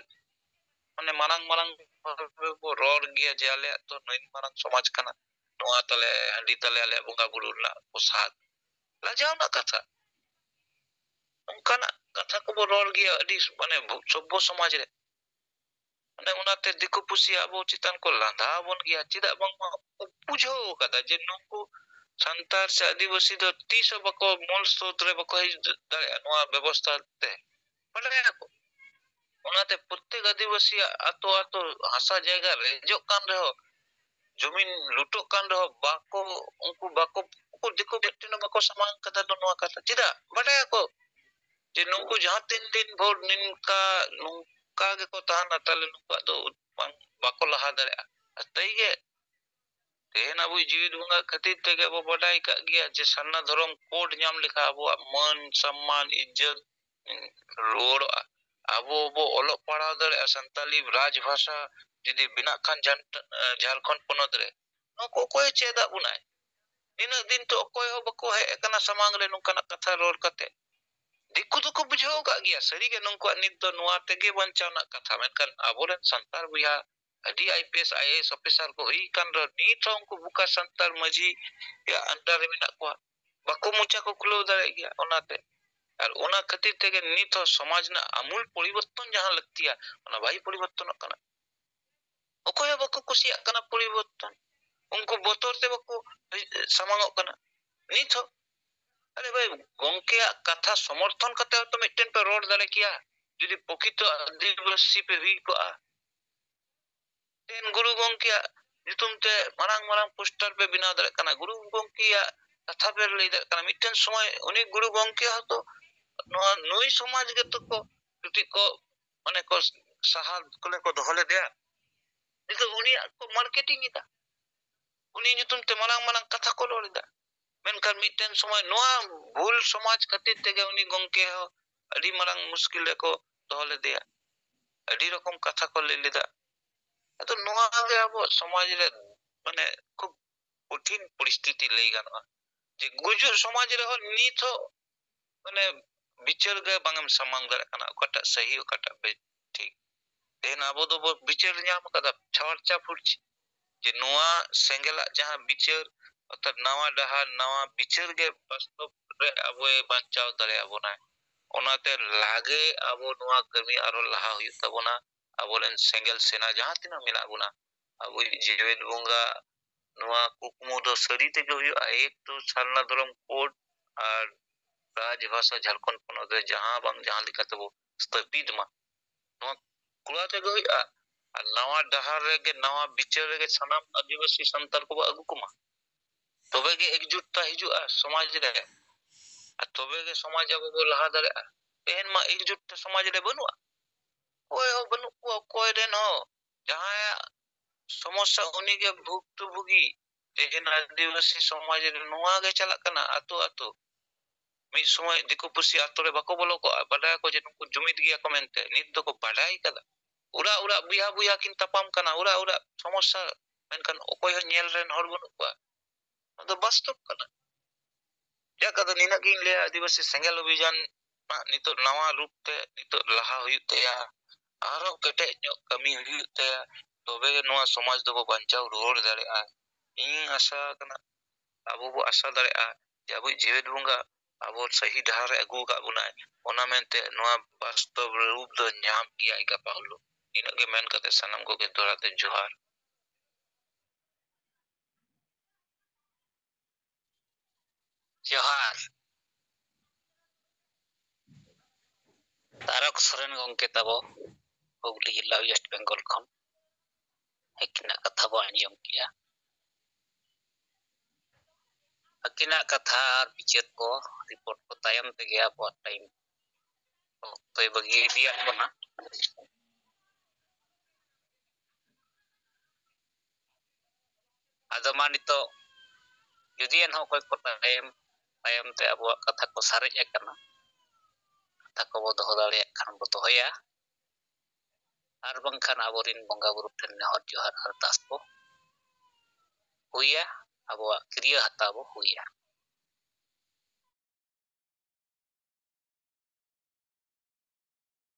ᱢᱟᱱᱮ ᱢᱟᱨᱟᱝ ᱢᱟᱨᱟᱝ ᱵᱷᱟᱵᱮ ᱵᱚ ᱨᱚᱲ ᱜᱮᱭᱟ ᱡᱮ ᱟᱞᱮᱭᱟᱜ ᱫᱚ ᱱᱩᱱ ᱢᱟᱨᱟᱝ ᱥᱚᱢᱟᱡᱽ ᱠᱟᱱᱟ, ᱱᱚᱣᱟ ᱛᱟᱞᱮ ᱦᱟᱺᱰᱤ ᱛᱟᱞᱮ ᱟᱞᱮᱭᱟᱜ ᱵᱚᱸᱜᱟ ᱵᱩᱨᱩ ᱨᱮᱱᱟᱜ ᱯᱨᱚᱥᱟᱫ᱾ ᱞᱟᱡᱟᱣ ᱨᱮᱱᱟᱜ ᱠᱟᱛᱷᱟ᱾ ᱚᱱᱠᱟᱱᱟᱜ ᱠᱟᱛᱷᱟ ᱠᱚᱵᱚ ᱨᱚᱲ ᱜᱮᱭᱟ ᱟᱹᱰᱤ, ᱢᱟᱱᱮ, ᱥᱚᱵᱽᱵᱷᱚ ᱥᱚᱢᱟᱡᱽ ᱨᱮ᱾ ᱢᱟᱱᱮ, ᱚᱱᱟᱛᱮ ᱫᱤᱠᱩ ᱯᱩᱥᱤ ᱟᱵᱚ ᱪᱮᱛᱟᱱ ᱠᱚ ᱞᱟᱸᱫᱟ ᱟᱵᱚᱱ ᱜᱮᱭᱟ᱾ ᱪᱮᱫᱟᱜ ᱵᱟᱝᱢᱟ ᱠᱚ ᱵᱩᱡᱷᱟᱹᱣ ᱠᱟᱫᱟ ᱡᱮ ᱱᱩᱠᱩ ᱥᱟᱱᱛᱟᱲ ᱥᱮ ᱟᱹᱫᱤᱵᱟᱹᱥᱤ ᱫᱚ ᱛᱤᱥ ᱦᱚᱸ ᱵᱟᱠᱚ, ᱢᱩᱞ ᱥᱨᱳᱛ ᱨᱮ ᱵᱟᱠᱚ ᱦᱮᱡ ᱫᱟᱲᱮᱭᱟᱜᱼᱟ ᱱᱚᱣᱟ ᱵᱮᱵᱚᱥᱛᱷᱟ ᱛᱮ᱾ ᱵᱟᱰᱟᱭᱟᱠᱚ᱾ ᱚᱱᱟᱛᱮ ᱯᱨᱚᱛᱮᱠ ᱟᱹᱫᱤᱵᱟᱹᱥᱤᱭᱟᱜ ᱟᱛᱳ ᱟᱛᱳ ᱦᱟᱥᱟ ᱡᱟᱭᱜᱟ ᱨᱮᱡᱚᱜ ᱠᱟᱱ ᱨᱮᱦᱚᱸ, ᱡᱚᱢᱤᱱ ᱞᱩᱴᱚᱜ ᱠᱟᱱ ᱨᱮᱦᱚᱸ, ᱵᱟᱠᱚ, ᱩᱱᱠᱩ ᱵᱟᱠᱚ, ᱩᱱᱠᱩ ᱫᱤᱠᱩ ᱢᱤᱫᱴᱮᱱ ᱦᱚᱸ ᱵᱟᱠᱚ ᱥᱟᱢᱟᱝ ᱠᱟᱫᱟ ᱱᱚᱣᱟ ᱠᱟᱛᱷᱟ᱾ ᱪᱮᱫᱟᱜ? ᱵᱟᱰᱟᱭᱟᱠᱚ ᱡᱮ ᱱᱩᱠᱩ ᱡᱟᱦᱟᱸ ᱛᱤᱱ ᱫᱤᱱ ᱵᱷᱳᱨ ᱱᱤᱝᱠᱟ, ᱱᱚᱝᱠᱟ ᱜᱮᱠᱚ ᱛᱟᱦᱮᱱᱟ, ᱛᱟᱦᱞᱮ ᱱᱩᱠᱩᱣᱟᱜ ᱫᱚ ᱵᱟᱝ, ᱵᱟᱠᱚ ᱞᱟᱦᱟ ᱫᱟᱲᱮᱭᱟᱜᱼᱟ᱾ ᱟᱨ ᱛᱟᱹᱭ ᱜᱮ, ᱛᱮᱦᱮᱧ ᱟᱵᱚ ᱡᱤᱣᱤᱫ ᱵᱚᱸᱜᱟ ᱠᱷᱟᱹᱛᱤᱨ ᱛᱮᱜᱮ ᱟᱵᱚ ᱵᱟᱰᱟᱭ ᱠᱟᱜ ᱜᱮᱭᱟ ᱡᱮ ᱥᱟᱨᱱᱟ ᱫᱷᱚᱨᱚᱢ ᱠᱳᱰ ᱧᱟᱢ ᱞᱮᱠᱷᱟᱱ ᱟᱵᱚᱣᱟᱜ ᱢᱟᱹᱱ, ᱥᱚᱢᱢᱟᱱ, ᱤᱡᱽᱡᱚᱛ ᱨᱩᱣᱟᱹᱲᱚᱜᱼᱟ᱾ ᱟᱵᱚ ᱵᱚ ᱚᱞᱚᱜ ᱯᱟᱲᱦᱟᱣ ᱫᱟᱲᱮᱭᱟᱜᱼᱟ ᱥᱟᱱᱛᱟᱞᱤ ᱨᱟᱡᱽ ᱵᱷᱟᱥᱟ ᱡᱩᱫᱤ ᱵᱮᱱᱟᱜ ᱠᱷᱟᱱ ᱡᱷᱟᱱ-, ᱡᱷᱟᱲᱠᱷᱚᱸᱰ ᱯᱚᱱᱚᱛ ᱨᱮ, ᱱᱚᱣᱟ ᱠᱚ ᱚᱠᱚᱭ ᱪᱮᱫ ᱟᱫ ᱵᱚᱱᱟᱭ? ᱱᱤᱱᱟᱹᱜ ᱫᱤᱱ ᱛᱚ ᱚᱠᱚᱭ ᱦᱚᱸ ᱵᱟᱠᱚ ᱦᱮᱡ ᱟᱠᱟᱱᱟ ᱥᱟᱢᱟᱝ ᱨᱮ ᱱᱚᱝᱠᱟᱱᱟᱜ ᱠᱟᱛᱷᱟ ᱨᱚᱲ ᱠᱟᱛᱮ᱾ ᱫᱤᱠᱩ ᱫᱚᱠᱚ ᱵᱩᱡᱷᱟᱹᱣ ᱟᱠᱟᱫ ᱜᱮᱭᱟ, ᱥᱟᱹᱨᱤᱜᱮ ᱱᱩᱠᱩᱣᱟᱜ ᱱᱤᱛ ᱫᱚ ᱱᱚᱣᱟ ᱛᱮᱜᱮ ᱵᱟᱧᱪᱟᱣ ᱨᱮᱱᱟᱜ ᱠᱟᱛᱷᱟ, ᱢᱮᱱᱠᱷᱟᱱ ᱟᱵᱚᱨᱮᱱ ᱥᱟᱱᱛᱟᱲ ᱵᱚᱭᱦᱟ ᱟᱹᱰᱤ I P S, I A S officer ᱠᱚ ᱦᱩᱭ ᱟᱠᱟᱱ ᱨᱮᱦᱚᱸ ᱱᱤᱛ ᱦᱚᱸ ᱩᱱᱠᱩ ᱵᱚᱠᱟ ᱥᱟᱱᱛᱟᱲ ᱢᱟᱹᱡᱷᱤ ᱭᱟᱜ under ᱨᱮ ᱢᱮᱱᱟᱜ ᱠᱚᱣᱟ, ᱵᱟᱠᱚ ᱢᱚᱪᱟ ᱠᱚ ᱠᱷᱩᱞᱟᱹᱣ ᱫᱟᱲᱮᱭᱟᱜ ᱜᱮᱭᱟ᱾ ᱚᱱᱟᱛᱮ, ᱟᱨ ᱚᱱᱟ ᱠᱷᱟᱹᱛᱤᱨ ᱛᱮᱜᱮ ᱱᱤᱛ ᱦᱚᱸ ᱥᱚᱢᱟᱡᱽ ᱨᱮᱱᱟᱜ ᱟᱢᱩᱞ ᱯᱚᱨᱤᱵᱚᱨᱛᱚᱱ ᱡᱟᱦᱟᱸ ᱞᱟᱹᱠᱛᱤᱭᱟ, ᱚᱱᱟ ᱵᱟᱭ ᱯᱚᱨᱤᱵᱚᱨᱛᱚᱱᱚᱜ ᱠᱟᱱᱟ᱾ ᱚᱠᱚᱭ ᱦᱚᱸ ᱵᱟᱠᱚ ᱠᱩᱥᱤᱭᱟᱜ ᱠᱟᱱᱟ ᱯᱚᱨᱤᱵᱚᱨᱛᱚᱱ᱾ ᱩᱱᱠᱩ ᱵᱚᱛᱚᱨ ᱛᱮ ᱵᱟᱠᱚ ᱥᱟᱢᱟᱝᱚᱜ ᱠᱟᱱᱟ ᱱᱤᱛ ᱦᱚᱸ᱾ ᱟᱨᱮ ᱵᱷᱟᱭ, ᱜᱚᱝᱠᱮᱭᱟᱜ ᱠᱟᱛᱷᱟ ᱥᱚᱢᱚᱨᱛᱷᱚᱱ ᱠᱟᱛᱮ ᱦᱚᱸᱛᱚ ᱢᱤᱫᱴᱮᱱ ᱯᱮ ᱨᱚᱲ ᱫᱟᱲᱮ ᱠᱮᱭᱟ, ᱡᱩᱫᱤ ᱯᱨᱚᱠᱤᱛᱚ ᱟᱹᱫᱤᱵᱟᱹᱥᱤ ᱯᱮ ᱦᱩᱭ ᱠᱚᱜᱼᱟ᱾ ᱢᱤᱫᱴᱮᱱ ᱜᱩᱨᱩ ᱜᱚᱝᱠᱮᱭᱟᱜ ᱧᱩᱛᱩᱢ ᱛᱮ ᱢᱟᱨᱟᱝ ᱢᱟᱨᱟᱝ ᱯᱳᱥᱴᱟᱨ ᱯᱮ ᱵᱮᱱᱟᱣ ᱫᱟᱲᱮᱭᱟᱜ ᱠᱟᱱᱟ, ᱜᱩᱨᱩ ᱜᱚᱝᱠᱮᱭᱟᱜ ᱠᱟᱛᱷᱟ ᱯᱮ ᱞᱟᱹᱭ ᱫᱟᱲᱮᱭᱟᱜ ᱠᱟᱱᱟ᱾ ᱢᱤᱫᱴᱮᱱ ᱥᱚᱢᱚᱭ ᱩᱱᱤ ᱜᱩᱨᱩ ᱜᱚᱝᱠᱮ ᱦᱚᱸᱛᱚ ᱱᱚᱣᱟ ᱱᱩᱭ ᱥᱚᱢᱟᱡᱽ ᱜᱮᱛᱚ ᱠᱚ ᱠᱟᱹᱴᱤᱡ ᱠᱚ, ᱢᱟᱱᱮ, ᱠᱚ ᱥᱟᱦᱟ ᱠᱚᱞᱮ ᱠᱚ ᱫᱚᱦᱚ ᱞᱮᱫᱮᱭᱟ᱾ ᱱᱤᱛᱚᱜ ᱩᱱᱤᱭᱟᱜ ᱠᱚ ᱢᱟᱨᱠᱮᱴᱤᱝ ᱮᱫᱟ, ᱩᱱᱤ ᱧᱩᱛᱩᱢ ᱛᱮ ᱢᱟᱨᱟᱝ ᱢᱟᱨᱟᱝ ᱠᱟᱛᱷᱟ ᱠᱚ ᱨᱚᱲ ᱮᱫᱟ᱾ ᱢᱮᱱᱠᱷᱟᱱ ᱢᱤᱫᱴᱮᱱ ᱥᱚᱢᱚᱭ ᱱᱚᱣᱟ ᱵᱷᱩᱞ ᱥᱚᱢᱟᱡᱽ ᱠᱷᱟᱹᱛᱤᱨ ᱛᱮᱜᱮ ᱩᱱᱤ ᱜᱚᱝᱠᱮ ᱦᱚᱸ ᱟᱹᱰᱤ ᱢᱟᱨᱟᱝ ᱢᱩᱥᱠᱤᱞ ᱨᱮᱠᱚ ᱫᱚᱦᱚ ᱞᱮᱫᱮᱭᱟ᱾ ᱟᱹᱰᱤ ᱨᱚᱠᱚᱢ ᱠᱟᱛᱷᱟ ᱠᱚ ᱞᱟᱹᱭ ᱞᱮᱫᱟ᱾ ᱟᱫᱚ ᱱᱚᱣᱟ ᱜᱮ ᱟᱵᱚ ᱥᱚᱢᱟᱡᱽ ᱨᱮ, ᱢᱟᱱᱮ, ᱠᱷᱩᱵ ᱠᱚᱴᱷᱤᱱ ᱯᱚᱨᱤᱥᱛᱷᱤᱛᱤ ᱞᱟᱹᱭ ᱜᱟᱱᱚᱜᱼᱟ, ᱡᱮ ᱜᱩᱡᱩᱜ ᱥᱚᱢᱟᱡᱽ ᱨᱮᱦᱚᱸ ᱱᱤᱛ ᱦᱚᱸ, ᱢᱟᱱᱮ, ᱵᱤᱪᱟᱹᱨ ᱜᱮ ᱵᱟᱝ ᱮᱢ ᱥᱟᱢᱟᱝ ᱫᱟᱲᱮᱭᱟᱜ ᱠᱟᱱᱟ, ᱚᱠᱟᱴᱟᱜ ᱥᱟᱹᱦᱤ, ᱚᱠᱟᱴᱟᱜ ᱵᱮ-, ᱴᱷᱤᱠ᱾ ᱛᱮᱦᱮᱧ ᱟᱵᱚ ᱫᱚᱵᱚ ᱵᱤᱪᱟᱹᱨ ᱧᱟᱢ ᱠᱟᱫᱟ ᱯᱷᱟᱨᱪᱟ ᱯᱷᱩᱨᱪᱤ᱾ ᱡᱮ ᱱᱚᱣᱟ ᱥᱮᱸᱜᱮᱞᱟᱜ ᱡᱟᱦᱟᱸ ᱵᱤᱪᱟᱹᱨ, ᱚᱨᱛᱷᱟᱛ ᱱᱟᱣᱟ ᱰᱟᱦᱟᱨ, ᱱᱟᱣᱟ ᱵᱤᱪᱟᱹᱨ ᱜᱮ ᱵᱟᱥᱛᱚᱵ ᱨᱮ ᱟᱵᱚᱭ ᱵᱟᱧᱪᱟᱣ ᱫᱟᱲᱮᱭᱟᱵᱚᱱᱟᱭ᱾ ᱚᱱᱟᱛᱮ ᱞᱟᱜᱮ ᱟᱵᱚ ᱱᱚᱣᱟ ᱠᱟᱹᱢᱤ ᱟᱨᱚ ᱞᱟᱦᱟ ᱦᱩᱭᱩᱜ ᱛᱟᱵᱚᱱᱟ᱾ ᱟᱵᱚᱨᱮᱱ ᱥᱮᱸᱜᱮᱞ ᱥᱮᱱᱟ ᱡᱟᱦᱟᱸ ᱛᱤᱱᱟᱹᱜ ᱢᱮᱱᱟᱜ ᱵᱚᱱᱟ, ᱟᱵᱚᱭᱤᱡ ᱡᱮᱣᱮᱫ ᱵᱚᱸᱜᱟ ᱱᱚᱣᱟ ᱠᱩᱠᱢᱩ ᱫᱚ ᱥᱟᱹᱨᱤ ᱛᱮᱜᱮ ᱦᱩᱭᱩᱜᱼᱟ᱾ ᱮᱠ ᱛᱚ ᱥᱟᱨᱱᱟ ᱫᱷᱚᱨᱚᱢ ᱠᱳᱰ ᱟᱨ ᱨᱟᱡᱽ ᱵᱷᱟᱥᱟ ᱡᱷᱟᱲᱠᱷᱚᱸᱰ ᱯᱚᱱᱚᱛ ᱨᱮ ᱡᱟᱦᱟᱸ ᱵᱟᱝ ᱡᱟᱦᱟᱸ ᱞᱮᱠᱟ ᱛᱮᱵᱚ ᱥᱛᱷᱟᱯᱤᱛ ᱢᱟ, ᱱᱚᱣᱟ ᱠᱚᱨᱟᱣ ᱛᱮᱜᱮ ᱦᱩᱭᱩᱜᱼᱟ᱾ ᱟᱨ ᱱᱟᱣᱟ ᱰᱟᱦᱟᱨ ᱨᱮᱜᱮ, ᱱᱟᱣᱟ ᱵᱤᱪᱟᱹᱨ ᱨᱮᱜᱮ ᱥᱟᱱᱟᱢ ᱟᱹᱫᱤᱵᱟᱹᱥᱤ ᱥᱟᱱᱛᱟᱲ ᱠᱚᱵᱚ ᱟᱹᱜᱩ ᱠᱚᱢᱟ᱾ ᱛᱚᱵᱮ ᱜᱮ ᱮᱠᱡᱩᱴᱛᱟ ᱦᱤᱡᱩᱜᱼᱟ ᱥᱚᱢᱟᱡᱽ ᱨᱮ, ᱟᱨ ᱛᱚᱵᱮ ᱜᱮ ᱥᱚᱢᱟᱡᱽ ᱟᱵᱚ ᱵᱚ ᱞᱟᱦᱟ ᱫᱟᱲᱮᱭᱟᱜᱼᱟ᱾ ᱛᱮᱦᱮᱧ ᱢᱟ ᱮᱠᱡᱩᱴᱛᱟ ᱥᱚᱢᱟᱡᱽ ᱨᱮ ᱵᱟᱹᱱᱩᱜᱼᱟ, ᱚᱠᱚᱭ ᱦᱚᱸ ᱵᱟᱹᱱᱩᱜ ᱠᱚᱣᱟ, ᱚᱠᱚᱭ ᱨᱮᱱ ᱦᱚᱸ᱾ ᱡᱟᱦᱟᱸᱭᱟᱜ ᱥᱚᱢᱚᱥᱥᱟ ᱩᱱᱤᱜᱮ ᱵᱷᱩᱠᱛᱚ ᱵᱷᱩᱜᱤ᱾ ᱛᱮᱦᱮᱧ ᱟᱹᱫᱤᱵᱟᱹᱥᱤ ᱥᱚᱢᱟᱡᱽ ᱨᱮ ᱱᱚᱣᱟ ᱜᱮ ᱪᱟᱞᱟᱜ ᱠᱟᱱᱟ ᱟᱛᱳ ᱟᱛᱳ᱾ ᱢᱤᱫ ᱥᱚᱢᱚᱭ ᱫᱤᱠᱩ ᱯᱩᱥᱤ ᱟᱛᱳ ᱨᱮ ᱵᱟᱠᱚ ᱵᱚᱞᱚ ᱠᱚᱜᱼᱟ, ᱵᱟᱰᱟᱭᱟᱠᱚ ᱡᱮ ᱱᱩᱠᱩ ᱡᱩᱢᱤᱫ ᱜᱮᱭᱟ ᱠᱚ ᱢᱮᱱᱛᱮ᱾ ᱱᱤᱛ ᱫᱚᱠᱚ ᱵᱟᱰᱟᱭ ᱠᱟᱫᱟ, ᱚᱲᱟᱜ ᱚᱲᱟᱜ ᱵᱚᱭᱦᱟ ᱵᱚᱭᱦᱟ ᱠᱤᱱ ᱛᱟᱯᱟᱢ ᱠᱟᱱᱟ, ᱚᱲᱟᱜ ᱚᱲᱟᱜ ᱥᱚᱢᱚᱥᱥᱟ, ᱢᱮᱱᱠᱷᱟᱱ ᱚᱠᱚᱭ ᱦᱚᱸ ᱧᱮᱞ ᱨᱮᱱ ᱦᱚᱲ ᱵᱟᱹᱱᱩᱜ ᱠᱚᱣᱟ᱾ ᱱᱚᱣᱟ ᱫᱚ ᱵᱟᱥᱛᱚᱵ ᱠᱟᱱᱟ᱾ ᱡᱟᱠ, ᱟᱫᱚ ᱱᱤᱱᱟᱹᱜ ᱜᱤᱧ ᱞᱟᱹᱭᱟ, ᱟᱹᱫᱤᱵᱟᱹᱥᱤ ᱥᱮᱸᱜᱮᱞ ᱚᱵᱷᱤᱡᱟᱱ ᱱᱤᱛᱚᱜ ᱱᱟᱣᱟ ᱨᱩᱯ ᱛᱮ ᱱᱤᱛᱚᱜ ᱞᱟᱦᱟ ᱦᱩᱭᱩᱜ ᱛᱟᱭᱟ, ᱟᱨᱦᱚᱸ ᱠᱮᱴᱮᱡ ᱧᱚᱜ ᱠᱟᱹᱢᱤ ᱦᱩᱭᱩᱜ ᱛᱟᱭᱟ, ᱛᱚᱵᱮ ᱜᱮ ᱱᱚᱣᱟ ᱥᱚᱢᱟᱡᱽ ᱫᱚᱵᱚ ᱵᱟᱧᱪᱟᱣ ᱨᱩᱣᱟᱹᱲ ᱫᱟᱲᱮᱭᱟᱜᱼᱟ᱾ ᱤᱧᱤᱧ ᱟᱥᱟ ᱟᱠᱟᱱᱟ, ᱟᱵᱚ ᱵᱚ ᱟᱥᱟ ᱫᱟᱲᱮᱭᱟᱜᱼᱟ ᱡᱮ ᱟᱵᱚᱭᱤᱡ ᱡᱮᱣᱮᱫ ᱵᱚᱸᱜᱟ ᱟᱵᱚ ᱥᱟᱹᱦᱤ ᱰᱟᱦᱟᱨ ᱨᱮ ᱟᱹᱜᱩ ᱟᱠᱟᱫ ᱵᱚᱱᱟᱭ, ᱚᱱᱟ ᱢᱮᱱᱛᱮ ᱱᱚᱣᱟ ᱵᱟᱥᱛᱚᱵ ᱨᱩᱯ ᱫᱚ ᱧᱟᱢ ᱜᱮᱭᱟ ᱜᱟᱯᱟ ᱦᱤᱞᱳᱜ᱾ ᱤᱱᱟᱹᱜ ᱜᱮ ᱢᱮᱱ ᱠᱟᱛᱮ ᱥᱟᱱᱟᱢ ᱠᱚᱜᱮ ᱫᱚᱦᱲᱟ ᱛᱮ ᱡᱚᱦᱟᱨ᱾ ᱡᱚᱦᱟᱨ᱾ ᱛᱟᱨᱚᱠ ᱥᱚᱨᱮᱱ ᱜᱚᱢᱠᱮ ᱛᱟᱵᱚ, ᱦᱩᱜᱽᱞᱤ ᱡᱮᱞᱟ, ᱳᱭᱮᱥᱴ ᱵᱮᱝᱜᱚᱞ ᱠᱷᱚᱱ᱾ ᱟᱹᱠᱤᱱᱟᱜ ᱠᱟᱛᱷᱟ ᱵᱚ ᱟᱸᱡᱚᱢ ᱠᱮᱜᱼᱟ᱾ ᱟᱹᱠᱤᱱᱟᱜ ᱠᱟᱛᱷᱟ ᱟᱨ ᱵᱤᱪᱟᱹᱨ ᱠᱚ, ᱨᱤᱯᱳᱨᱴ ᱠᱚ ᱛᱟᱭᱚᱢ ᱛᱮᱜᱮ ᱟᱵᱚᱣᱟᱜ ᱴᱟᱭᱤᱢ ᱚᱠᱛᱚᱭ ᱵᱟᱹᱜᱤ ᱤᱫᱤᱭᱟᱜ ᱵᱚᱱᱟ᱾ ᱟᱫᱚ ᱢᱟ ᱱᱤᱛᱚᱜ ᱡᱩᱫᱤ ᱮᱱᱦᱚᱸ ᱚᱠᱚᱭ ᱠᱚ ᱛᱟᱭᱚᱢ, ᱛᱟᱭᱚᱢ ᱛᱮ ᱟᱵᱚᱣᱟᱜ ᱠᱟᱛᱷᱟ ᱠᱚ ᱥᱟᱨᱮᱡ ᱟᱠᱟᱱᱟ, ᱠᱟᱛᱷᱟ ᱠᱚᱵᱚ ᱫᱚᱦᱚ ᱫᱟᱲᱮᱭᱟᱜ ᱠᱷᱟᱱ ᱵᱚ ᱫᱚᱦᱚᱭᱟ, ᱟᱨ ᱵᱟᱝᱠᱷᱟᱱ ᱟᱵᱚᱨᱮᱱ ᱵᱚᱸᱜᱟ ᱵᱩᱨᱩ ᱴᱷᱮᱱ ᱱᱮᱦᱚᱨ ᱡᱚᱦᱟᱨ ᱟᱨᱫᱟᱥ ᱵᱚ ᱦᱩᱭᱟ, ᱟᱵᱚᱣᱟᱜ ᱠᱤᱨᱭᱟᱹ ᱦᱟᱛᱟᱣ ᱵᱚ ᱦᱩᱭᱟ᱾